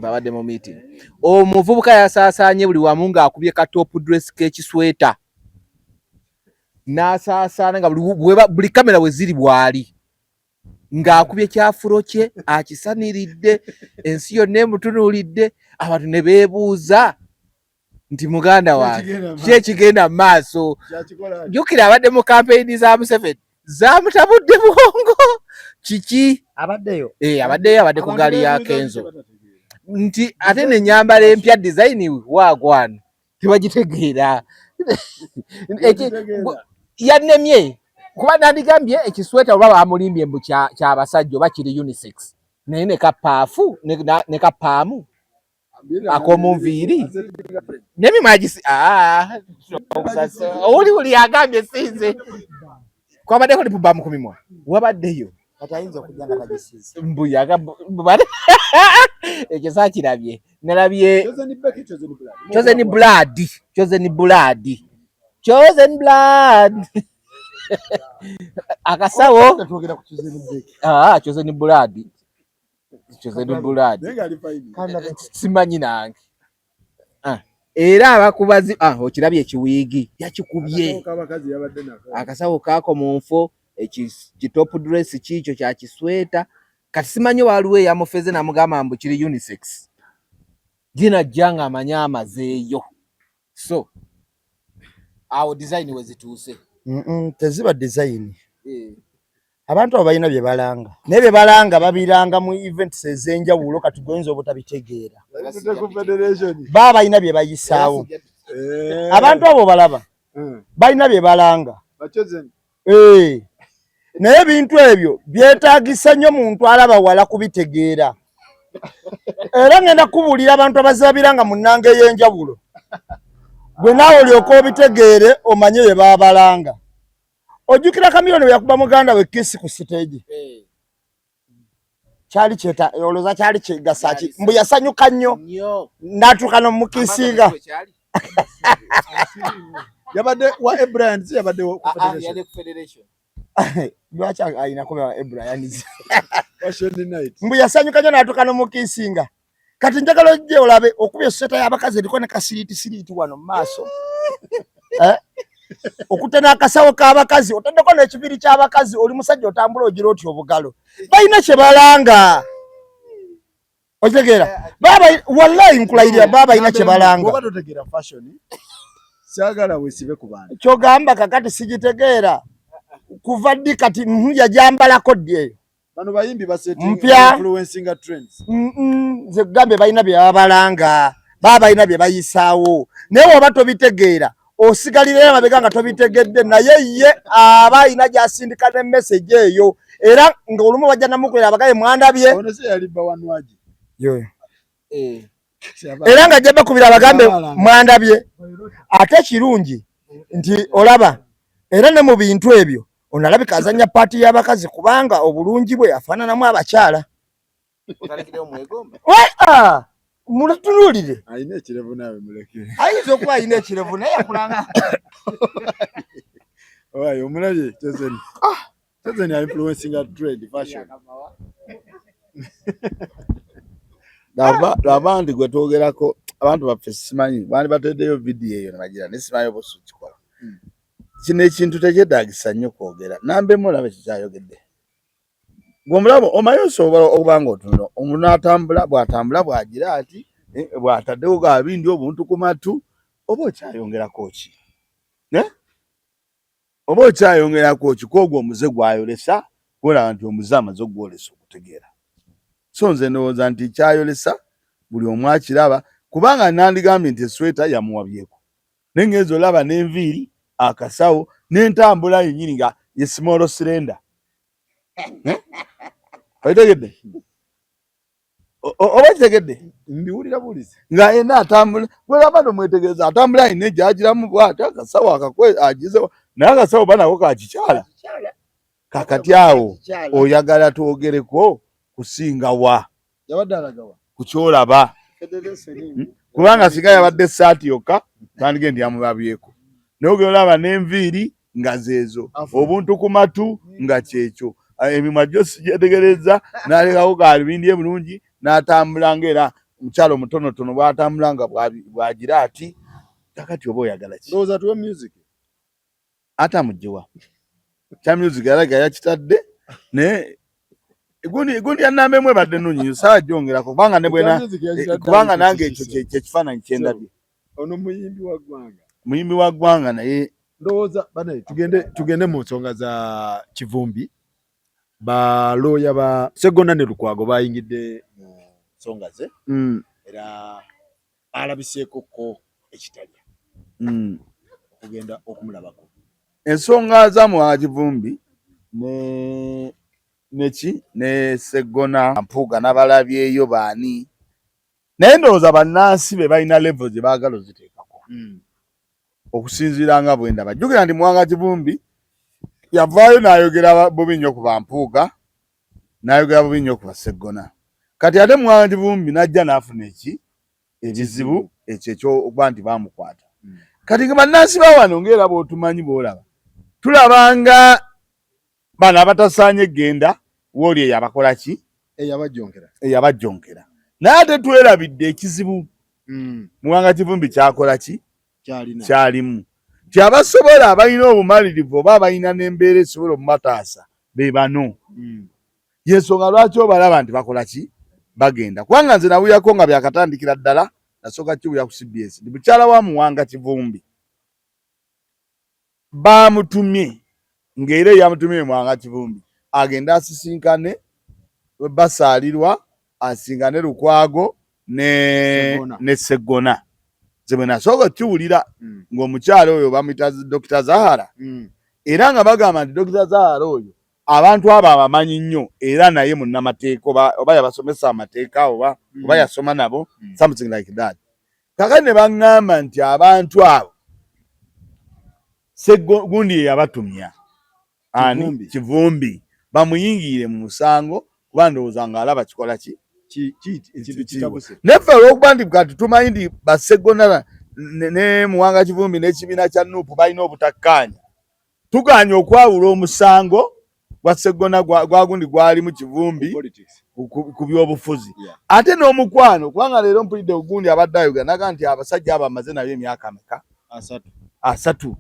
babadde mu meeting omuvubuka yasaasaanye buli wamu ng'akubye ka top dress k'ekisweta n'asaasaana nga buli kamera we ziri bwali ng'akubye kyafulo kye akisaniridde ensi yonna emutunuulidde abantu ne beebuuza. Nti muganda wange ki ekigenda mu maaso? Jjukira abadde mu kampeyini za Museveni zamutabudde bwongo kiki abaddeyo eh, abaddeyo abadde ku gaali ya Kenzo nti ate nenyambala empya design waagwana tebagitegeera. Yannemye kuba nandigambye ekisweta oba bamulimbye mbu kyabasajja oba kiri unisex, naye ne kapaafu ne kapaamu akomunviiri nemimwa gisi ah, oli buli agambye sinze kwabaddeko lipubamu ku mimwa wabaddeyo mbuyaga ekyo sakirabye nalabye chosen blood chosen blood chosen blood akasawo ah, chosen blood chosen blood simanyi nange ah, era abakubazi ah, okirabye ekiwiigi yakikubye akasawo kaako mu nfo ekitop dress kiikyo kya kisweta kati simanyi waliwo eyamufeze namugamba mbu kiri unisex ginajja nga amanyi amazeeyo so awo design wezituuse teziba design eh. Abantu abo balina bye balanga naye bye balanga babiranga mu events ez'enjawulo kati goyinza obutabitegeera baba balina bye bayisaawo eh. Abantu abo balaba hmm. Balina bye balanga eh. Naye ebintu ebyo byetaagisa nnyo muntu alaba wala kubitegeera era ngenda kubuulira abantu abazabiranga mu nnanga ey'enjawulo gwe naawe olyoka obitegeere omanye bye babalanga. Ojjukira Kamiliyoni bwe yakuba muganda we kisi ku siteegi eh. Kyali kyeta olowooza kyali kigasa ki mbu yasanyuka nnyo n'atuuka n'omukisinga yabadde wa Abraham yabadde ah, ah, ku federation lwaki alina kuba wa Abraham mbu yasanyuka nnyo n'atuuka n'omukisinga kati njagala ojje olabe okubye esweta y'abakazi eriko ne kasiriiti siriiti wano mu maaso eh? Okutte n'akasawo k'abakazi otaddeko n'ekibiri ky'abakazi oli musajja otambula ogira otya obugalo balina kye balanga okitegeera baba wallahi nkulayirira baba balina kye balanga saagala wesibe ku bantu kyogamba kakati sigitegeera kuva ddi kati yajambalako ddi eyo bano bayimbi mpya influencinga trends nze kugambye balina bye babalanga baba balina bye bayisaawo naye woba tobitegeera osigalira emabega nga tobitegedde naye ye aba alina gy'asindika ne message eyo era nga olumu bajja namukolera abagaye mwandabye eh. Era nga ajja bakubira abagambe mwandabye ate kirungi nti olaba era ne mu bintu ebyo ono alabika azannya paati y'abakazi kubanga obulungi bwe afaananamu abakyala ah, mutunuulire ayinza okuba alina ekirevu naye yakulanga omulabye Chosen ah! Chosen influencinga trend fashion laba nti gwe twogerako abantu baffe simanyi bandi bateddeyo vidiyo eyo nebagira naye simanyi oba osukikola hmm. Kino ekintu tekyetaagisa nnyo kwogera nambemu olaba kikyayogedde gwe omulaba omanyi osobola okuba nga otunula omuntu atambula bw'atambula bw'agira ati eh, bw'ataddewo gabindi obuntu ku matu oba okyayongerako ki eh? Oba okyayongerako ki kwogwo omuze gwayolesa gwolaba nti omuze amaze okugwolesa okutegeera so nze ndowooza nti kyayolesa buli omu akiraba kubanga nandigambye nti esweta yamuwabyeko naye ngenza olaba n'enviiri akasawo n'entambula yennyini nga ye small cylinder eh? Okitegedde oba kitegedde mbiwulira bulizi nga yena atambula gwegamba nomwetegereza atambula alina egyagiramu bwati akasawo akakwe agizewo naye akasawo banako kakikyala kakati awo oyagala twogereko kusinga wa yabadde alagawa kukyolaba hmm? Kubanga singa yabadde esaati yokka twandige nti yamulabyeko naye ogenda olaba n'enviiri nga zeezo obuntu ku matu nga kyekyo emimwa gyo sigyetegereza n'alekako galubindi ye bulungi n'atambula ngaera omukyalo omutonotono bw'atambula nga bwagira ati kakati oba oyagala ki ndowooza tuwe music ate amugyewa kya music alaga yakitadde naye gundi gundi ya namba emu ebadde nnungi nnyo saawa gyongerako kubanga ne bwena Ekya music yakitadde kubanga nange ekyo ekyo kye kifaananyi kye ndabye. Ono muyimbi wa ggwanga. Muyimbi wa ggwanga naye ndowooza bane tugende mu nsonga za Kivumbi. Balooya ba Sseggona ne Lukwago bayingidde mu nsonga ze era alabiseeko ko ekitalya okugenda okumulabako. Ensonga za Muwanga Kivumbi ne neki ne Sseggona Mpuuga n'abalabyeyo baani, naye ndowooza bannansi be balina level gye baagala oziteekako okusinziira nga bwe ndaba. Jjukira nti Muwanga Kivumbi yavaayo n'ayogera bubi nnyo ku Bampuuga, n'ayogera bubi nnyo ku Basseggona. Kati ate Muwanga Kivumbi n'ajja n'afuna eki ekizibu ekyo ekyokuba nti baamukwata. Kati nga bannansi ba wano ng'era bw'otumanyi bw'olaba, tulabanga bano abatasaanye genda wooli eyo abakola ki eyabajjonkera, naye ate twerabidde ekizibu Muwanga Kivumbi kyakola ki kyalimu nti abasobola abalina obumalirivu oba abalina n'embeera esobola omubataasa be bano. Yensonga lwaki obalaba nti bakola ki bagenda, kubanga nze nawuyako nga byakatandikira ddala, nasooka kiwuya ku CBS nti mukyala wa Muwanga Kivumbi baamutumye, ng'era eyamutumye Muwanga Kivumbi agende asisinkane Basaalirwa, asisinkane Lukwago ne Sseggona. Nze bwe nasooka okukiwulira ng'omukyala oyo bamuyita Dr. Zahara, era nga bagamba nti Dr. Zahara oyo abantu abo abamanyi nnyo, era naye munnamateeka oba yabasomesa amateeka oba yasoma nabo, something like that. Kakati ne baŋŋamba nti abantu abo gundi ye yabatumya ani Kivumbi bamuyingirire mu musango, kuba ndowooza ng'alaba kikola ki neffe olw'okuba nti kati tumanyi nti Basseggona ne Muwanga Kivumbi n'ekibiina kya Nuupu balina obutakkaanya, tugaanye okwawula omusango gwa Sseggona gwa gundi gwalimu Kivumbi ku byobufuzi ate n'omukwano, kubanga leero mpulidde ogundi abadde ayogera naga nti abasajja abo amaze nabyo emyaka meka 30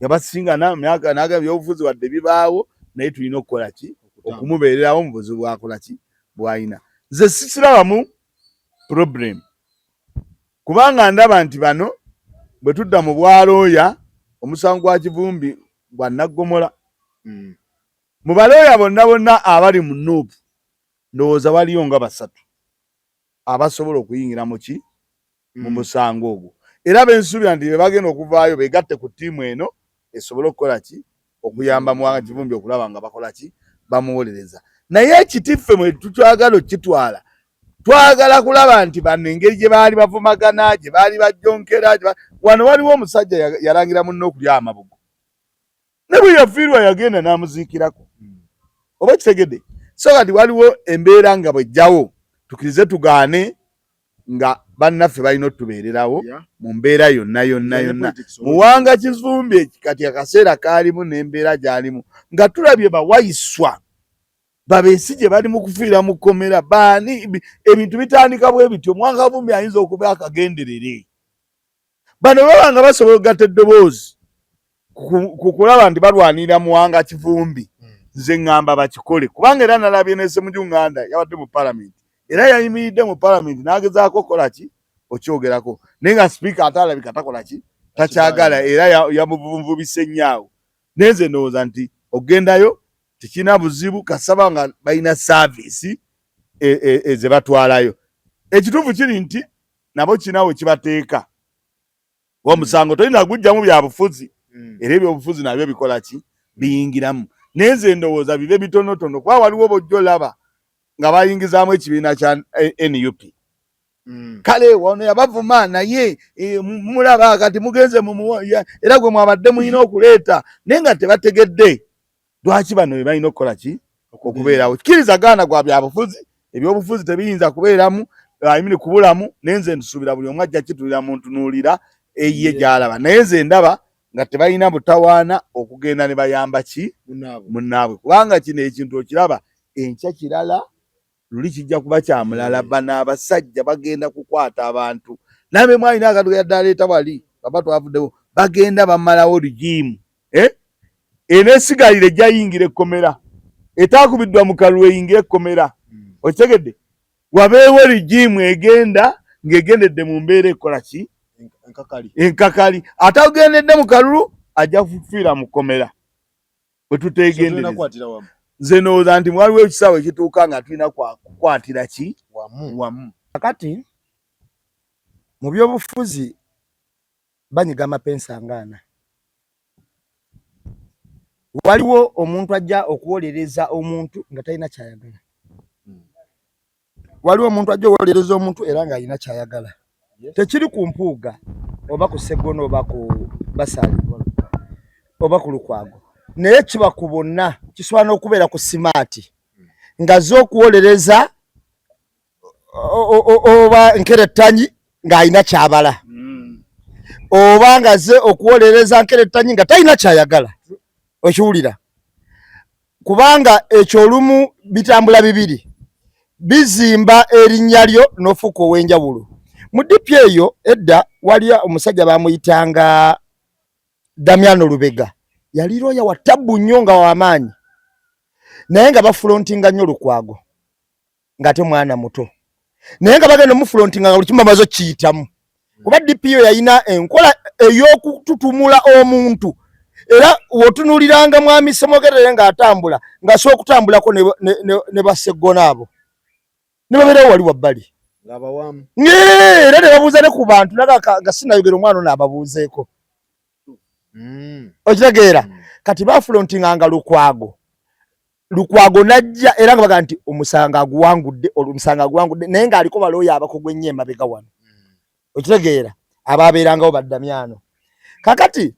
yabasingana myaka, naga ebyobufuzi wadde bibaawo naye tulina okukola ki okumubeererawo mu buzibu bwakola ki bw'alina. Nze sikirabamu problem, kubanga ndaba nti bano bwe tudda mu bwalooya omusango gwa Kivumbi gwa naggomola. Mu balooya bonna bonna abali mu Nuupu ndowooza waliyo nga 3 abasobola okuyingira mu ki mu musango ogwo, era bensuubira nti be bagenda okuvaayo begatte ku ttiimu eno esobole okukola ki okuyamba Muwanga Kivumbi okulaba nga bakola ki bamuwolereza. Naye ekitiffe mwe tutwagala okukitwala, twagala kulaba nti bano engeri gye baali bavumagana, gye baali bajjonkera, wano waliwo omusajja yalangira munne okulya amabugo, ne bwe yafiirwa yagenda n'amuziikirako, oba kitegedde. So kati waliwo embeera nga bwejjawo tukirize tugaane nga bannaffe balina otubeererawo mu mbeera yonna yonna yonna. Muwanga Kivumbi kati akaseera kaalimu n'embeera gy'alimu nga tulabye bawayiswa babeesi gye bali mu kufiira mu kkomera baani, ebintu bitandika bwe bityo. Muwanga Kivumbi ayinza okuba akagenderere bano baba nga basobola okugatta eddoboozi ku kulaba nti balwanirira Muwanga Kivumbi. Nze ŋŋamba bakikole, kubanga era nalabye ne Ssemujju Nganda yabadde mu palamenti, era yayimiridde mu palamenti n'agezaako okukola ki okyogerako, naye nga sipiika ate alabika takola ki takyagala, era yamuvunvubise nnyo awo. Naye nze ndowooza nti okugendayo tekirina buzibu kasaba nga balina saaviisi ze batwalayo. Ekituufu kiri nti nabo kirina we kibateeka omusango tolina gujjamu byabufuzi, era ebyobufuzi nabyo bikola ki biyingiramu. Naye nze ndowooza bibe bitonotono, kuba waliwo bojja olaba nga bayingizaamu ekibiina kya NUP. Kale wano yabavuma naye mulaba kati mugenze era gwe mwabadde mulina okuleeta, naye nga tebategedde lwaki bano be balina okukola ki okubeerawo. Kkiriza gaana gwa byabufuzi, ebyobufuzi tebiyinza kubeeramu ayimini kubulamu, naye nze nsuubira buli omu ajja kitulira mu ntunuulira eyiye gy'alaba. Naye nze ndaba nga tebalina butawaana okugenda ne bayamba ki munnaabwe, kubanga kino ekintu okiraba enkya kirala luli kijja kuba kya mulala. Bano abasajja bagenda kukwata abantu nambe mwalina akantu yadde aleeta wali baba twavuddewo, bagenda bamalawo rigimu eneesigalira ejja yingira ekkomera etaakubiddwa mu kalulu eyingire ekkomera. Okitegedde? Wabeewo rigimu egenda ng'egendedde mu mbeera ekola ki Enkakali atagendedde mu kalulu ajja kufiira mu kkomera bwe tuteegendereza. Nze ndowooza nti waliwo ekisaawe ekituuka nga tulina kukwatira ki wamu. Kakati mu byobufuzi banyiga amapensa ngaana. Waliwo omuntu ajja okuwolereza omuntu nga talina kyayagala. Waliwo omuntu ajja okuwolereza omuntu era ng'alina kyayagala. Tekiri ku Mpuuga oba ku Sseggona oba ku Basaalirwa oba ku Lukwago, naye kiba ku bonna. Kisobola n'okubeera ku Simaati nga z'okuwolereza oba Nkerettanyi ng'alina kyabala, oba nga ze okuwolereza Nkerettanyi nga talina kyayagala. Okiwulira? Kubanga ekyo olumu bitambula bibiri, bizimba erinnya lyo n'ofuuka ow'enjawulo. Mu DP eyo edda wali omusajja bamuyitanga Damiano Lubega, yali looya wa tabbu nnyo nga w'amaanyi, naye nga bafulontinga nnyo Lukwago ng'ate mwana muto, naye nga bagenda omufulontinga nga buli kimu bamaze okukiyitamu, kuba DP yo yalina enkola ey'okututumula omuntu. Era w'otunuuliranga mwami Ssemogerere ng'atambula, ng'asobola okutambulako ne Basseggona abo ne babeerawo wali wabbali era ne babuuza ne ku bantu nga sinayogera omwana ono ababuuzeeko. Okitegeera? Kati bafulontinganga Lukwago, Lukwago najja era nga baga nti omusango aguwangudde, omusango aguwangudde, naye ng'aliko balooya abakugu ennyo emabega wano. Okitegeera? Ababeerangawo baddamyano. Kakati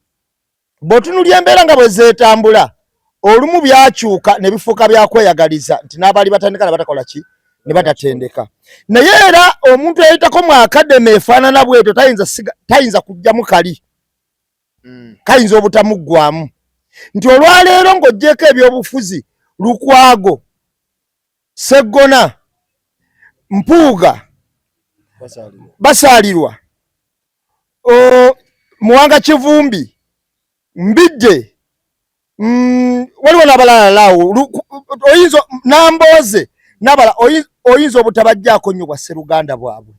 bw'otunuulira embeera nga bwe zeetambula, olumu byakyuka ne bifuuka bya kweyagaliza nti n'abaali batandika ne batakola ki ne batatendeka. Naye era omuntu eyayitako mu akademi efaanana bwetyo tayinza kujjamu kali, kayinza obutamuggwamu. Nti olwaleero ng'oggyeeko ebyobufuzi, Lukwago, Sseggona, Mpuuga, Basaalirwa, Muwanga Kivumbi, Mbidde, waliwo n'abalala awo, oyinza Nambooze n'abalala, oyinza obutabajjaako nnyo bwa sseruganda bwabwe.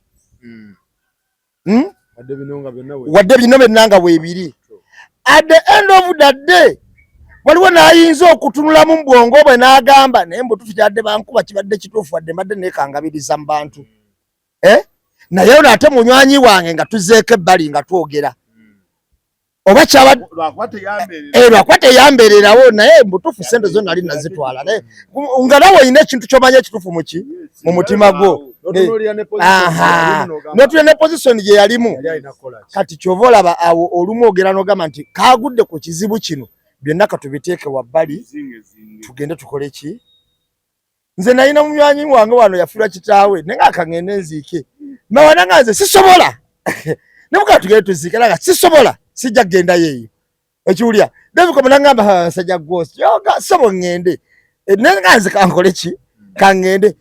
Wadde bino byonna nga weebiri, at the end of the day waliwo n'ayinza okutunulamu mu bwongo bwe n'agamba, naye mbutuufu kyadde bankuba kibadde kituufu, wadde mbadde neekangabiriza mu bantu, naye ono ate munywanyi wange nga tuzeeko ebbali nga twogera oba lwakuba teyambeererawo, naye mbutuufu sente zo nali nazitwala, naye nga nawe olina ekintu ky'omanyi ekituufu muki mu mutima gwo, n'otunula ne position gye yalimu. Kati kyova olaba awo olumu ogera n'ogamba nti kaagudde ku kizibu kino, byonna katubiteeke wabbali tugende tukole ki. Nze nalina munywanyi wange wano yafiirwa kitaawe, naye nga akangende nziike mawana nga nze sisobola, nemugaa tugende tuziike, nga sisobola, sijja kugendayo eyo. Ekiwulira David nangamba nsajja gwosi yoga sebo ngende, naye nga nze kankole ki kangende.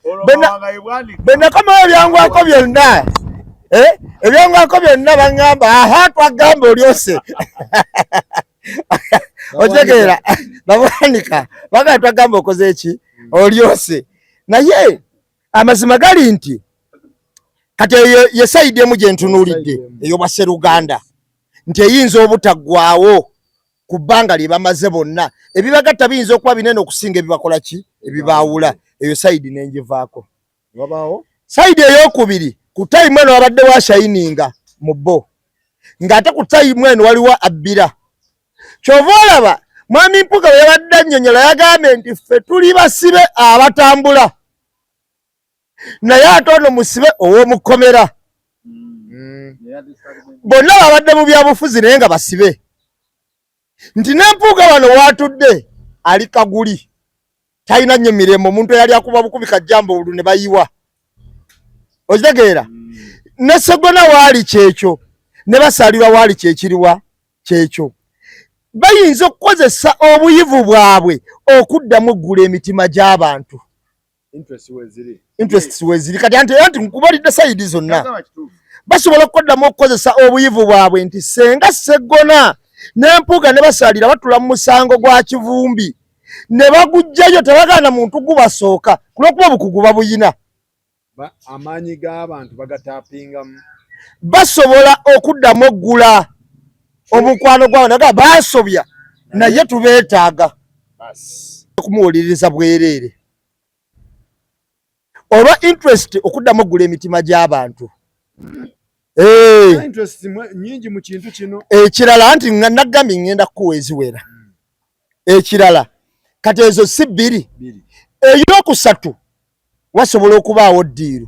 Bwe nakomawo ebyangwako byonna, ebyangwako byonna baŋŋamba aha twagamba olyose. Otegeera? Bawanika bagamba twagamba okoze ki olyose. Naye amazima gali nti kati eyo ye side emu gye ntunuulidde ey'obwasseruganda, nti eyinza obutaggwawo ku bbanga lye bamaze bonna, ebibagatta biyinza okuba binene okusinga ebibakola ki ebibaawula. Eyo side nengivaako. Side ey'okubiri, ku time eno wabadde washayininga mu bo, ng'ate ku time eno waliwo abbira. Kyova olaba mwami Mpuuga bwe yabadde annyonnyola yagambye nti ffe tuli basibe abatambula, naye ate ono musibe ow'omukomera. Bonna babadde mu byabufuzi naye nga basibe, nti ne Mpuuga wano waatudde ali kaguli, talina nnyo mirembe, omuntu eyali akuba bukubi kajjambo olu ne bayiwa. Okitegeera? Ne Sseggona waali kyekyo, ne Basaalirwa waali kyekiriwa kyekyo. Bayinza okukozesa obuyivu bwabwe okuddamu oggula emitima gy'abantu. Interests weziri. Kati anti anti nkubalidde side zonna, basobola okuddamu okukozesa obuyivu bwabwe nti senga Sseggona ne Mpuuga ne Basaalira batula mu musango gwa Kivumbi ne baguggyayo, tebagaana muntu gubasooka kulwokuba obukugu babuyina. Amaanyi g'abantu bagatapingamu. Basobola okuddamu oggula omukwano gwabwe naga basobya, naye tubeetaaga okumuwuliriza bwereere olwa interest okuddamu oggula emitima gy'abantu. Nyingi mu kintu kino. Ekirala nti nagambye ngenda kukuwa eziwera. Ekirala kati ezo si bbiri, eyokusatu wasobola okubaawo deal,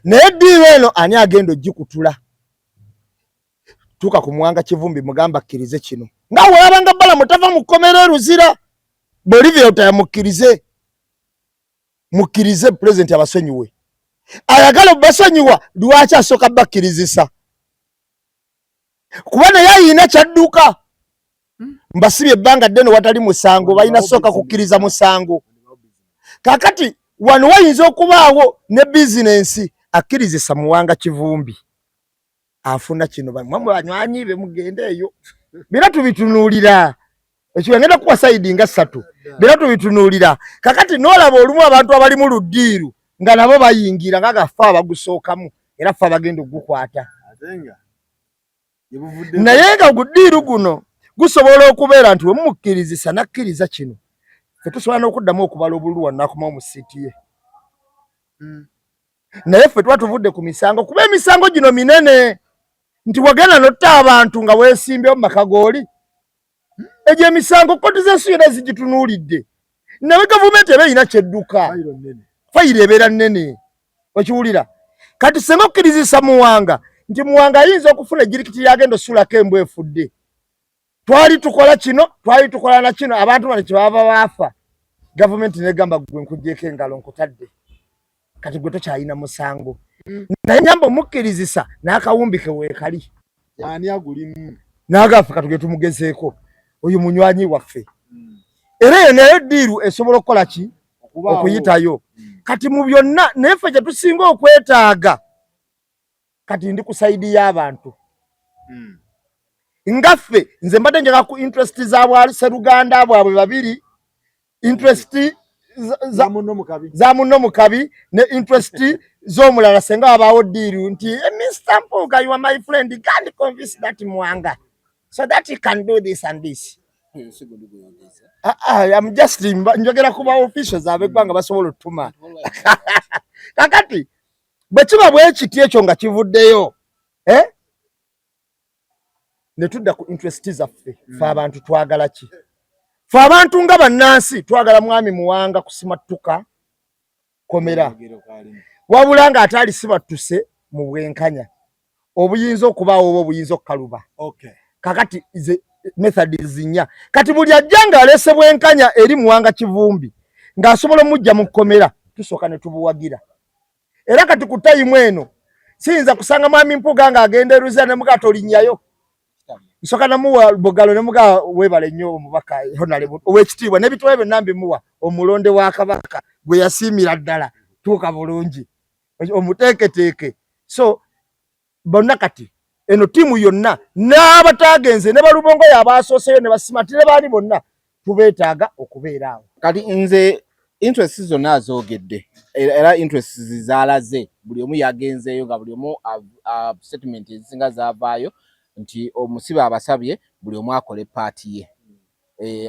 naye deal eno ani agenda ogikutula? Tuuka ku Muwanga Kivumbi, mugamba akkirize kino nga weerabanga Balamu tava mu kkomera e Luzira. Bolivia otayamukkirize, mukkirize pulezidenti abasonyiwe. Ayagala obasonyiwa, lwaki asooka bakkirizisa? Kuba naye ayina kyadduka, mbasibye ebbanga ddene watali musango, balina sooka kukkiriza musango. Kakati wano wayinza okubaawo ne bizinensi, akkirizisa Muwanga Kivumbi afuna kino, bamwe banywanyi be mugende eyo. Bira tubitunuulira, ekyo ngenda kuwa side nga ssatu, bira tubitunuulira. Kakati n'olaba olumu abantu abali mu lu deal nga nabo bayingira nga gafe abagusookamu era ffe abagenda okugukwata, naye nga gu deal guno gusobola okubeera nti wemumukkirizisa nakkiriza kino, ffe tusobola n'okuddamu okubala obululu wano n'akomawo mu seat ye. Naye ffe tuba tuvudde ku misango, kuba emisango gino minene nti wagenda notta abantu nga weesimbyewo mu maka gooli. Egyo emisango kkooti z'ensi yonna zigitunuulidde, nawe gavumenti eba erina kyedduka, fayiro ebeera nnene, okiwulira? Kati senga okkirizisa Muwanga nti Muwanga ayinza okufuna ejirikiti yagenda osulako embwa efudde, twali tukola kino, twali tukola na kino, abantu bano kyebava baafa, gavumenti negamba gwe nkuggyeko engalo nkutadde, kati gwe tokyalina musango. Naye nyamba omukkirizisa n'akawumbi ke weekali. Ani agulimu? N'agaffe katuge tumugezeeko oyo munywanyi waffe. Era eyo nayo deal esobola okukola ki? Okuyitayo. Kati mu byonna naye ffe kye tusinga okwetaaga, kati ndi ku side y'abantu nga ffe, nze mbadde njagala ku interest za bwa seruganda bwabwe babiri, interest za munno mu kabi ne interest z'omulala. Senga wabaawo deal nti, "Mr Mpuuga, you are my friend, can't convince that Muwanga so that he can do this and this." Ah, ah, I'm just njogera ku ba officials ab'eggwanga basobola otuma. Kakati bwe kiba bwe kiti ekyo nga kivuddeyo, eh? Ne tudda ku interest zaffe. Fe abantu twagala ki? Fe abantu nga bannansi twagala mwami Muwanga kusimattuka komera, wabula ng'ate alisibattuse mu bwenkanya obuyinza okubaawo oba obuyinza okukaluba. Kakati ze method zinya, kati buli ajja ng'aleese bwenkanya eri Muwanga Kivumbi ng'asobola omujja mu kkomera, tusooka ne tubuwagira. Era kati ku time eno siyinza kusanga mwami Mpuuga ng'agenda eruza ne mugaa tolinnyayo, nsooka namuwa bugalo ne mugaa weebale nnyo omubaka honorable ow'ekitiibwa n'ebitabo byonna mbimuwa, omulonde wa Kabaka gwe yasiimira ddala, tuuka bulungi omuteeketeeke. So bonna kati eno ttiimu yonna n'abataagenze ne balubongoyo abasooseyo ne basimatire baani bonna tubeetaaga okubeera awo. Kati nze interest zonna azoogedde, era interest zaalaze buli omu yagenzeeyo nga buli omu statement ezisinga zaavaayo nti omusibe abasabye buli omu akole part ye.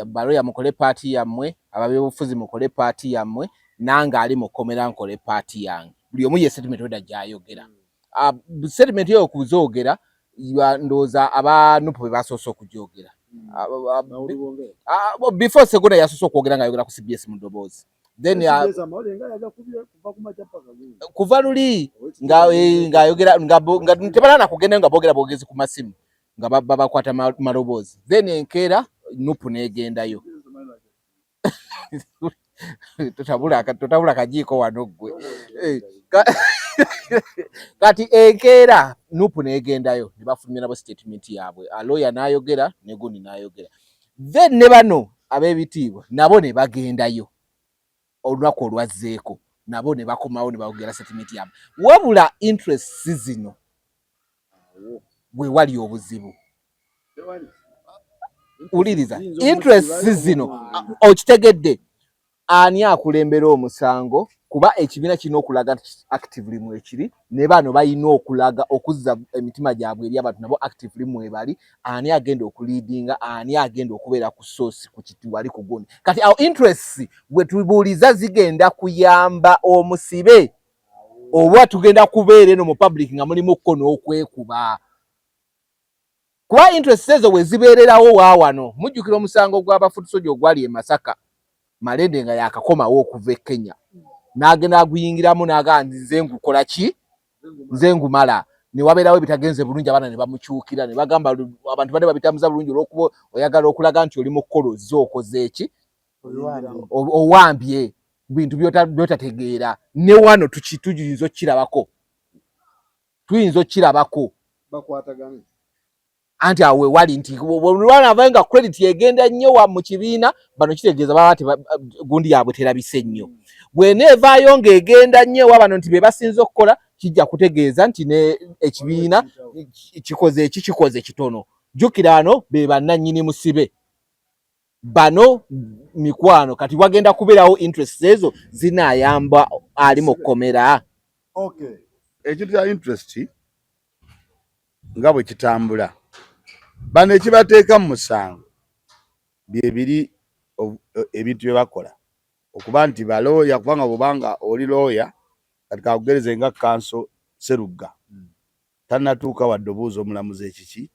Baloya mukole part yammwe, ababyobufuzi mukole part yammwe, nange ali mukomera nkole part yange. Buli omu ye statement weda gyayogera. Statement eyo okuzoogera, ndowooza aba NUP be basoose okugyogera before Segona yasoose okwogera ng'ayogera ku CBS mu ddoboozi. Then kuva luli ng'ayogera nga tebalana kugenda nga boogera bwogezi ku masimu nga babakwata maloboozi. Then enkeera NUP n'egendayo. Totabula kajiiko wano ggwe. Kati enkeera NUP n'egendayo ne bafulumya nabo statement yaabwe, aloya n'ayogera ne gundi n'ayogera. Then ne bano ab'ebitiibwa nabo ne bagendayo olunaku olwazzeeko, nabo ne bakomawo ne bayogera statement yaabwe. Wabula interests zino bwe wali obuzibu, wuliriza, interests zino okitegedde, ani akulembera omusango? Kuba ekibiina kirina okulaga nti actively mwekiri, ne bano balina okulaga okuzza emitima gyabwe eri abantu nabo actively mwebali. Ani agenda okuleadinga? Ani agenda okubeera ku source ku kiti wali ku gundi? Kati awo interests bwe tubuuliza zigenda kuyamba omusibe oba tugenda kubeera eno mu public nga mulimu kko n'okwekuba? Kuba interests ezo bwe zibeererawo waawano, mujjukira omusango gw'abafutusoja ogwali e Masaka, Malende nga yakakomawo okuva e Kenya n'agenda aguyingiramu n'agamba nti nze ngukola ki, nze ngumala. Ne wabeerawo ebitagenze bulungi, abaana ne bamukyukira ne bagamba abantu badde babitambuza bulungi olw'okuba oyagala okulaga nti oli mu kukola, ozze okoze eki, owambye bintu by'otategeera. Ne wano tuyinza okukirabako, tuyinza okukirabako anti awo wewali nti lwanavayo nga credit egenda nnyo wa mu kibiina bano, kitegeeza baba gundi yaabwe terabise nnyo. Bw'eneevaayo ng'egenda nnyo ewa bano nti be basinze okukola, kijja kutegeeza nti ne ekibiina kikoze eki, kikoze kitono. Jjukira ano be bannannyini musibe bano mikwano. Kati wagenda kubeerawo interest ezo zinaayamba ali mu kkomera. Ekintu kya interest nga bwe kitambula, bano ekibateeka mu musango byebiri ebintu bye bakola okuba nti balooya, kubanga bwobanga oli looya kati kakugereze nga counsel Serugga tannatuuka wadde obuuza omulamuzi ekiki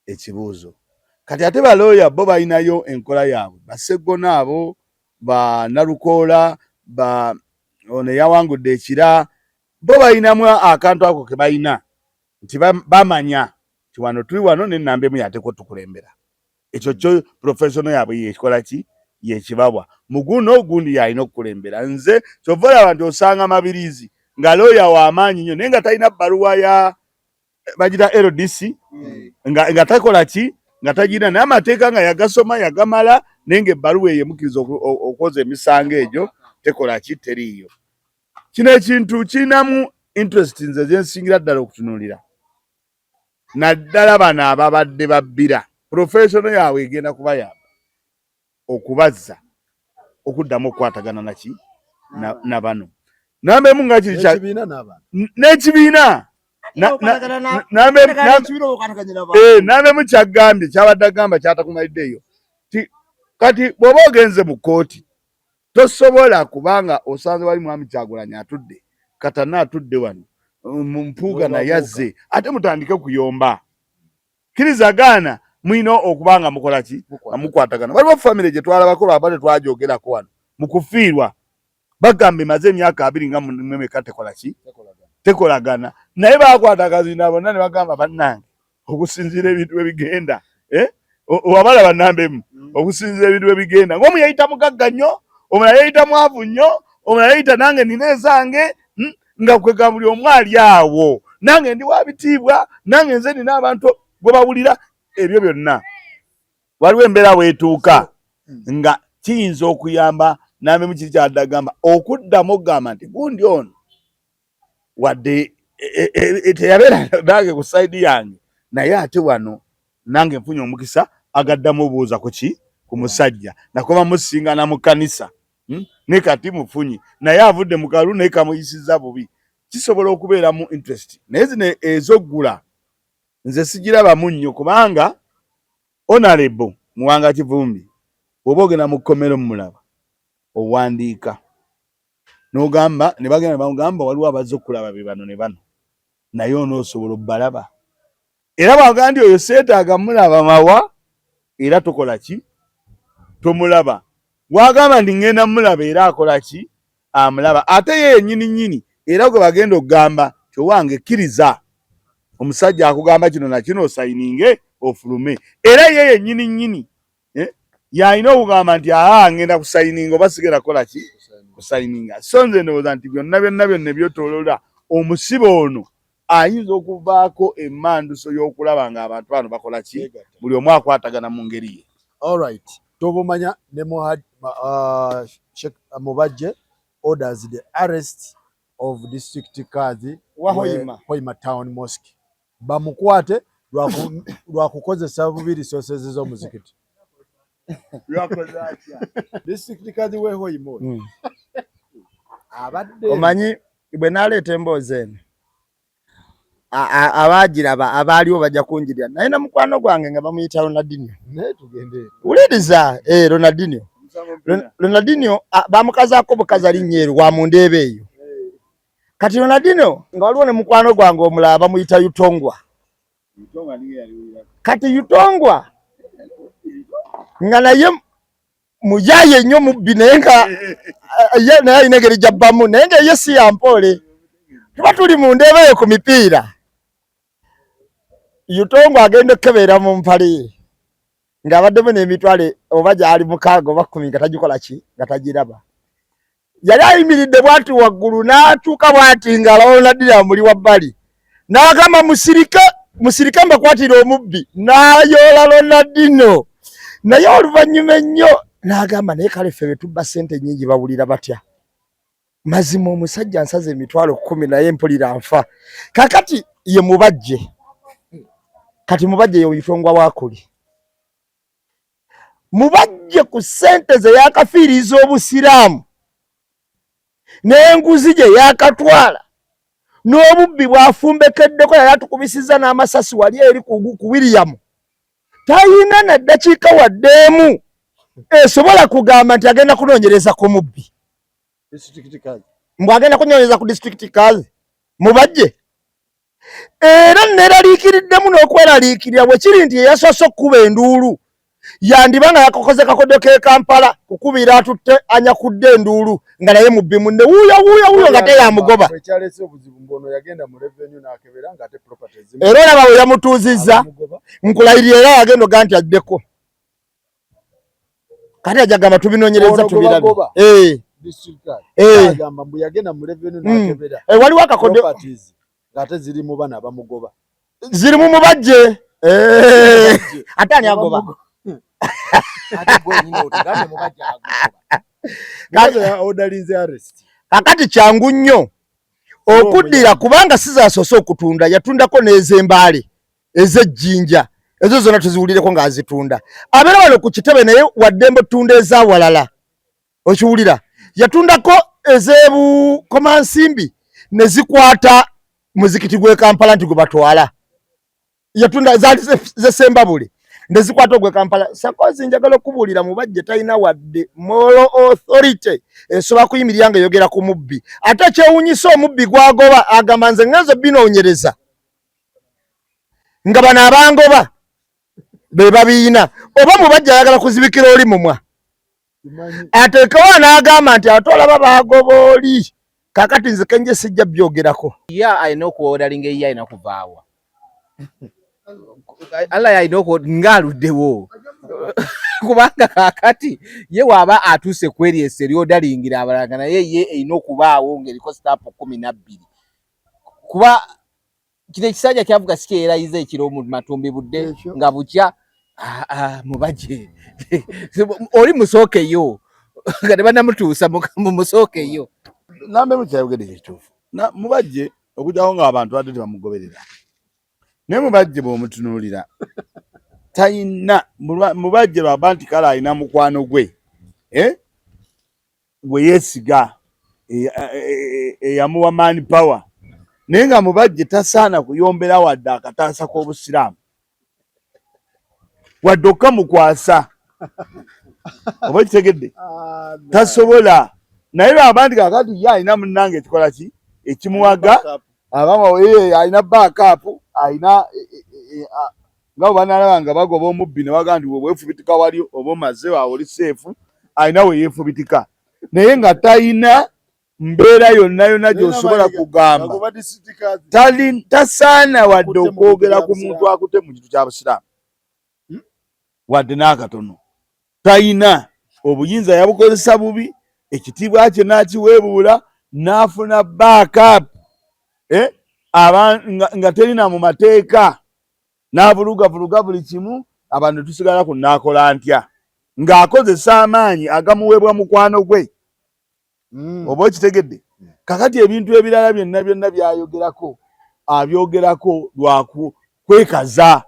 ekibuuzo. Kati ate balooya bo balinayo enkola yaabwe, baseggona abo ba Nalukoola, ba ono eyawangudde ekira, bo balinamu akantu ako ke balina nti bamanya nti wano tuli wano nenamba emu yateekwa otukulembera. Ekyo kyo professional yaabwe yekikola ki, yekibabwa muguno gundi yalina okukulembera. Nze kyova olaba nti osanga Mabirizi nga looya w'amaanyi nnyo naye nga talina bbaluwa ya bagita LDC, nga takola ki, nga tagina, naye amateeka nga yagasoma yagamala, naye nga ebbaluwa eyo emukkiriza okwoza emisango egyo tekola ki, teriiyo. Kino ekintu kirinamu interest nze zensingira ddala okutunuulira, naddala bano ababadde babbira, professional yaabwe egenda kubayamba okubazza okuddamu okukwatagana naki na bano namba emu nga kiri n'ekibiina. Namba emu kyagambye kyabadde agamba kyatakumaliddeeyo. Kati bw'oba ogenze mu kkooti tosobola, kubanga osanze wali mwami Kyagulanyi atudde, Katana atudde wano, Mpuuga naye azze, ate mutandike kuyomba. Kkiriza gaana, mulina okuba nga mukola ki, mukwatagana. Waliwo famire gye twalabako lwaba tetwagyogerako wano mu kufiirwa, bagamba emaze emyaka 20 nga mwemeka tekola ki, tekolagana, naye bakwata akazina bonna ne bagamba bannange okusinziira ebintu bwe bigenda, eh? Wabalaba namba emu okusinziira ebintu bwe bigenda, ng'omu yeyita mugagga nnyo, omulala yeyita mwavu nnyo, omulala yeyita nange nina ezange, nga kwega buli omu ali awo nange ndi wa bitiibwa, nange nze nina abantu gwe bawulira. Ebyo byonna waliwo embeera bwetuuka nga kiyinza okuyamba namba emu kiri kyadde agamba okuddamu okugamba nti gundi ono wadde teyabeera nange ku side yange, naye ate wano nange nfunye omukisa agaddamu obuuza ku ki, ku musajja nakoma musingana mu kkanisa, Ne kati mufunye naye avudde mu kalulu naye kamuyisiza bubi. Kisobola okubeeramu interest, naye zino ezoggula nze sigirabamu nnyo, kubanga Honorable Muwanga Kivumbi bw'oba ogenda mu kkomero mumulaba owandiika n'ogamba ne bagenda ne bamugamba waliwo abazze okulaba be bano ne bano, naye onoosobola obbalaba? Era bw'agamba nti oyo seetaaga mulaba mawa, era tokola ki, tomulaba. Wagamba nti ŋŋenda mulaba, era akola ki, amulaba. Ate ye yennyini nnyini era gwe bagenda okugamba ti owange kkiriza omusajja akugamba kino na kino osayininge ofulume, era ye yennyini nnyini yalina okugamba nti aa ngenda kusayininga oba sigenda kukola ki, kusayininga. So nze ndowooza nti byonna byonna byonna ebyetooloola omusibe ono ayinza okuvaako emmanduso y'okulaba ng'abantu bano bakola ki, buli omu akwatagana mu ngeri ye. Alright, tobumanya ne Sheikh Mubajje orders the arrest of district Kadhi wa Hoima, Hoima Town Mosque, bamukwate lwa kukozesa bubi resources z'omuzikiti. District Kadhi we Hoima. Abadde Omanyi bwe naleeta emboozi eno, abaagiraba abaaliwo bajja kunjirira, naye na mukwano gwange nga bamuyita Ronaldinho. Naye tugende. Wuliriza, Ronaldinho. Ronaldinho bamukazaako bukaza linnya eryo wa mu ndeeba eyo. Kati Ronaldinho nga waliwo ne mukwano gwange omulala bamuyita Yutongwa. Kati Yutongwa nga naye muyaye nnyo mubbi, naye nga ye naye alina engeri gy'abbamu, naye nga ye si ya mpoole. Tuba tuli mu ndeeba eyo ku mipiira, Yutongwa agenda okukebeera mu mpale ye ng'abaddemu n'emitwalo oba gyali 6 oba 10 nga tagikola ki, nga tagiraba. Yali ayimiridde bw'ati waggulu n'atuuka bw'ati ng'alaba Ronaldinho amuli wabbali, n'agamba musirike, musirike mbakwatire omubbi, n'ayoola Ronaldinho. Naye oluvannyuma ennyo n'agamba naye kale ffe be tubba ssente nnyingi bawulira batya? Mazima omusajja nsaze emitwalo 10 naye mpulira nfa. Kaakati ye Mubajje, kati Mubajje ye Yutongwa waakuli. Mubajje ku ssente ze yakafiiriza Obusiraamu n'enguzi gye yakatwala n'obubbi bw'afumbekeddeko, yali atukubisizza n'amasasi wali eri ku William, talina na ddakiika wadde emu esobola kugamba nti agenda kunoonyereza ku mubbi. Mbu agenda kunoonyereza ku district kazi Mubajje. Era neeraliikiriddemu n'okweraliikirira bwe kiri nti eyasoose okukuba enduulu yandiba nga yakokoze kakodo k'e Kampala kukubira atutte anyakudde enduulu nga naye mubbi munne wuuyo wuuyo wuuyo nga teyamugoba. Era olaba we yamutuuzizza, nkulayirira era yagenda oga nti addeko. Kati ajja gamba tubinoonyereza tubirabe. Waliwo akakodo ng'ate ziri mu bana bamugoba, ziri mu Mubajje. Ate ani agoba? Kakati kyangu nnyo okuddira kubanga sizasoose okutunda, yatundako n'ez'embaale ez'ejjinja, ezo zonna tuziwulireko ng'azitunda. Abeera wano ku kitebe naye waddembe ottunda ez'awalala, okiwulira. Yatundako ez'ebukomansimbi ne zikwata muzikiti gw'e Kampala nti gwe batwala, yatunda zaali z'Essembabule ne zikwata ogw'e Kampala. Sakozi njagala okubuulira, Mubajje talina wadde moral authority esobola kuyimirira nga eyogera ku mubbi. Ate kyewuunyisa omubbi gw'agoba agamba nze ngenze binoonyereza nga bano abangoba be babiina. Oba Mubajje ayagala kuzibikira oli mumwa, ateekewo n'agamba nti ate olaba baagoba oli. Kaakati nze kenje sijja byogerako. Ye alina okuwodalinga eyiye, alina kuvaawa. Allah alina ng'aluddewo kubanga kaakati ye waaba atuuse kweri esse eryodalingira abalala nga naye ye erina okubaawo ng'eriko sitaapu 12, kuba kino ekisajja kyavuga si kyeyerayiza ekiro mu matumbi budde nga bukya. Mubajje oli musookeyo nga tebanamutuusa, mumusookeyo. Nambemu kyayogedde kituufu. Mubajje okujjako ng'abantu badde tebamugoberera, naye Mubajje bw'omutunuulira tayina. Mubajje lwaba nti kale alina mukwano gwe gwe yeesiga eyamuwa man power, naye nga Mubajje tasaana kuyombera wadde akataasa k'Obusiraamu wadde okukamukwasa, oba ekitegedde tasobola. Naye lwaba nti kakati ye alina munnange ekikola ki ekimuwaga, abamu alina backup, alina nga bwe banalaba nga bagoba omubbi ne bagamba nti bwefubitika wali oba omaze awo oli safe, alina we yeefubitika, naye nga talina mbeera yonna yonna gy'osobola kugamba tasaana wadde okwogera ku muntu akute mu kintu kya Busiraamu wadde n'akatono. Talina obuyinza, yabukozesa bubi, ekitiibwa kye n'akiweebuula n'afuna backup nga terina mu mateeka, n'avulugavuluga buli kimu. Abantu tusigala ku naakola ntya ng'akozesa amaanyi agamuweebwa mukwano gwe, oba okitegedde. Kakati ebintu ebirala byonna byonna byayogerako abyogerako lwaku kwekaza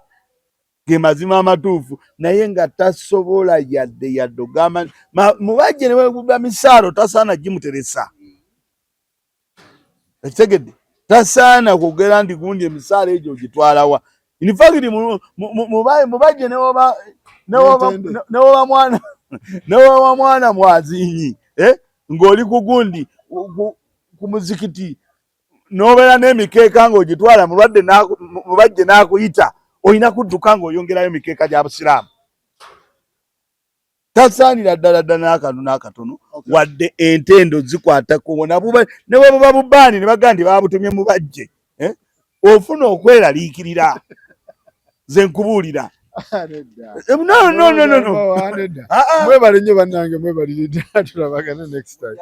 ge mazima amatuufu, naye nga tasobola yadde yadde ogamba Mubajje ne bweguba misaalo tasaana gimuteresa. Ekitegedde, tasaana kwogera nti gundi emisaala egyo ogitwalawa. In fact, mubajje newoba mwana, newoba mwana mwazinyi, eh? Ng'oli ku gundi ku muzikiti n'obeera n'emikeeka ng'ogitwala mulwadde, mubajje n'akuyita, olina kudduka ng'oyongerayo mikeeka gya busiraamu. Tasaanira ddala ddala n'akantu n'akatono, wadde entendo zikwatako ne bwe buba bubaani ne bagamba nti babutumye mubajje, eh? Ofuna okweraliikirira. Nze nkubuulira. No, no, no, no, no. Mwebale nnyo bannange, mwebalire ddala, tulabagana next time.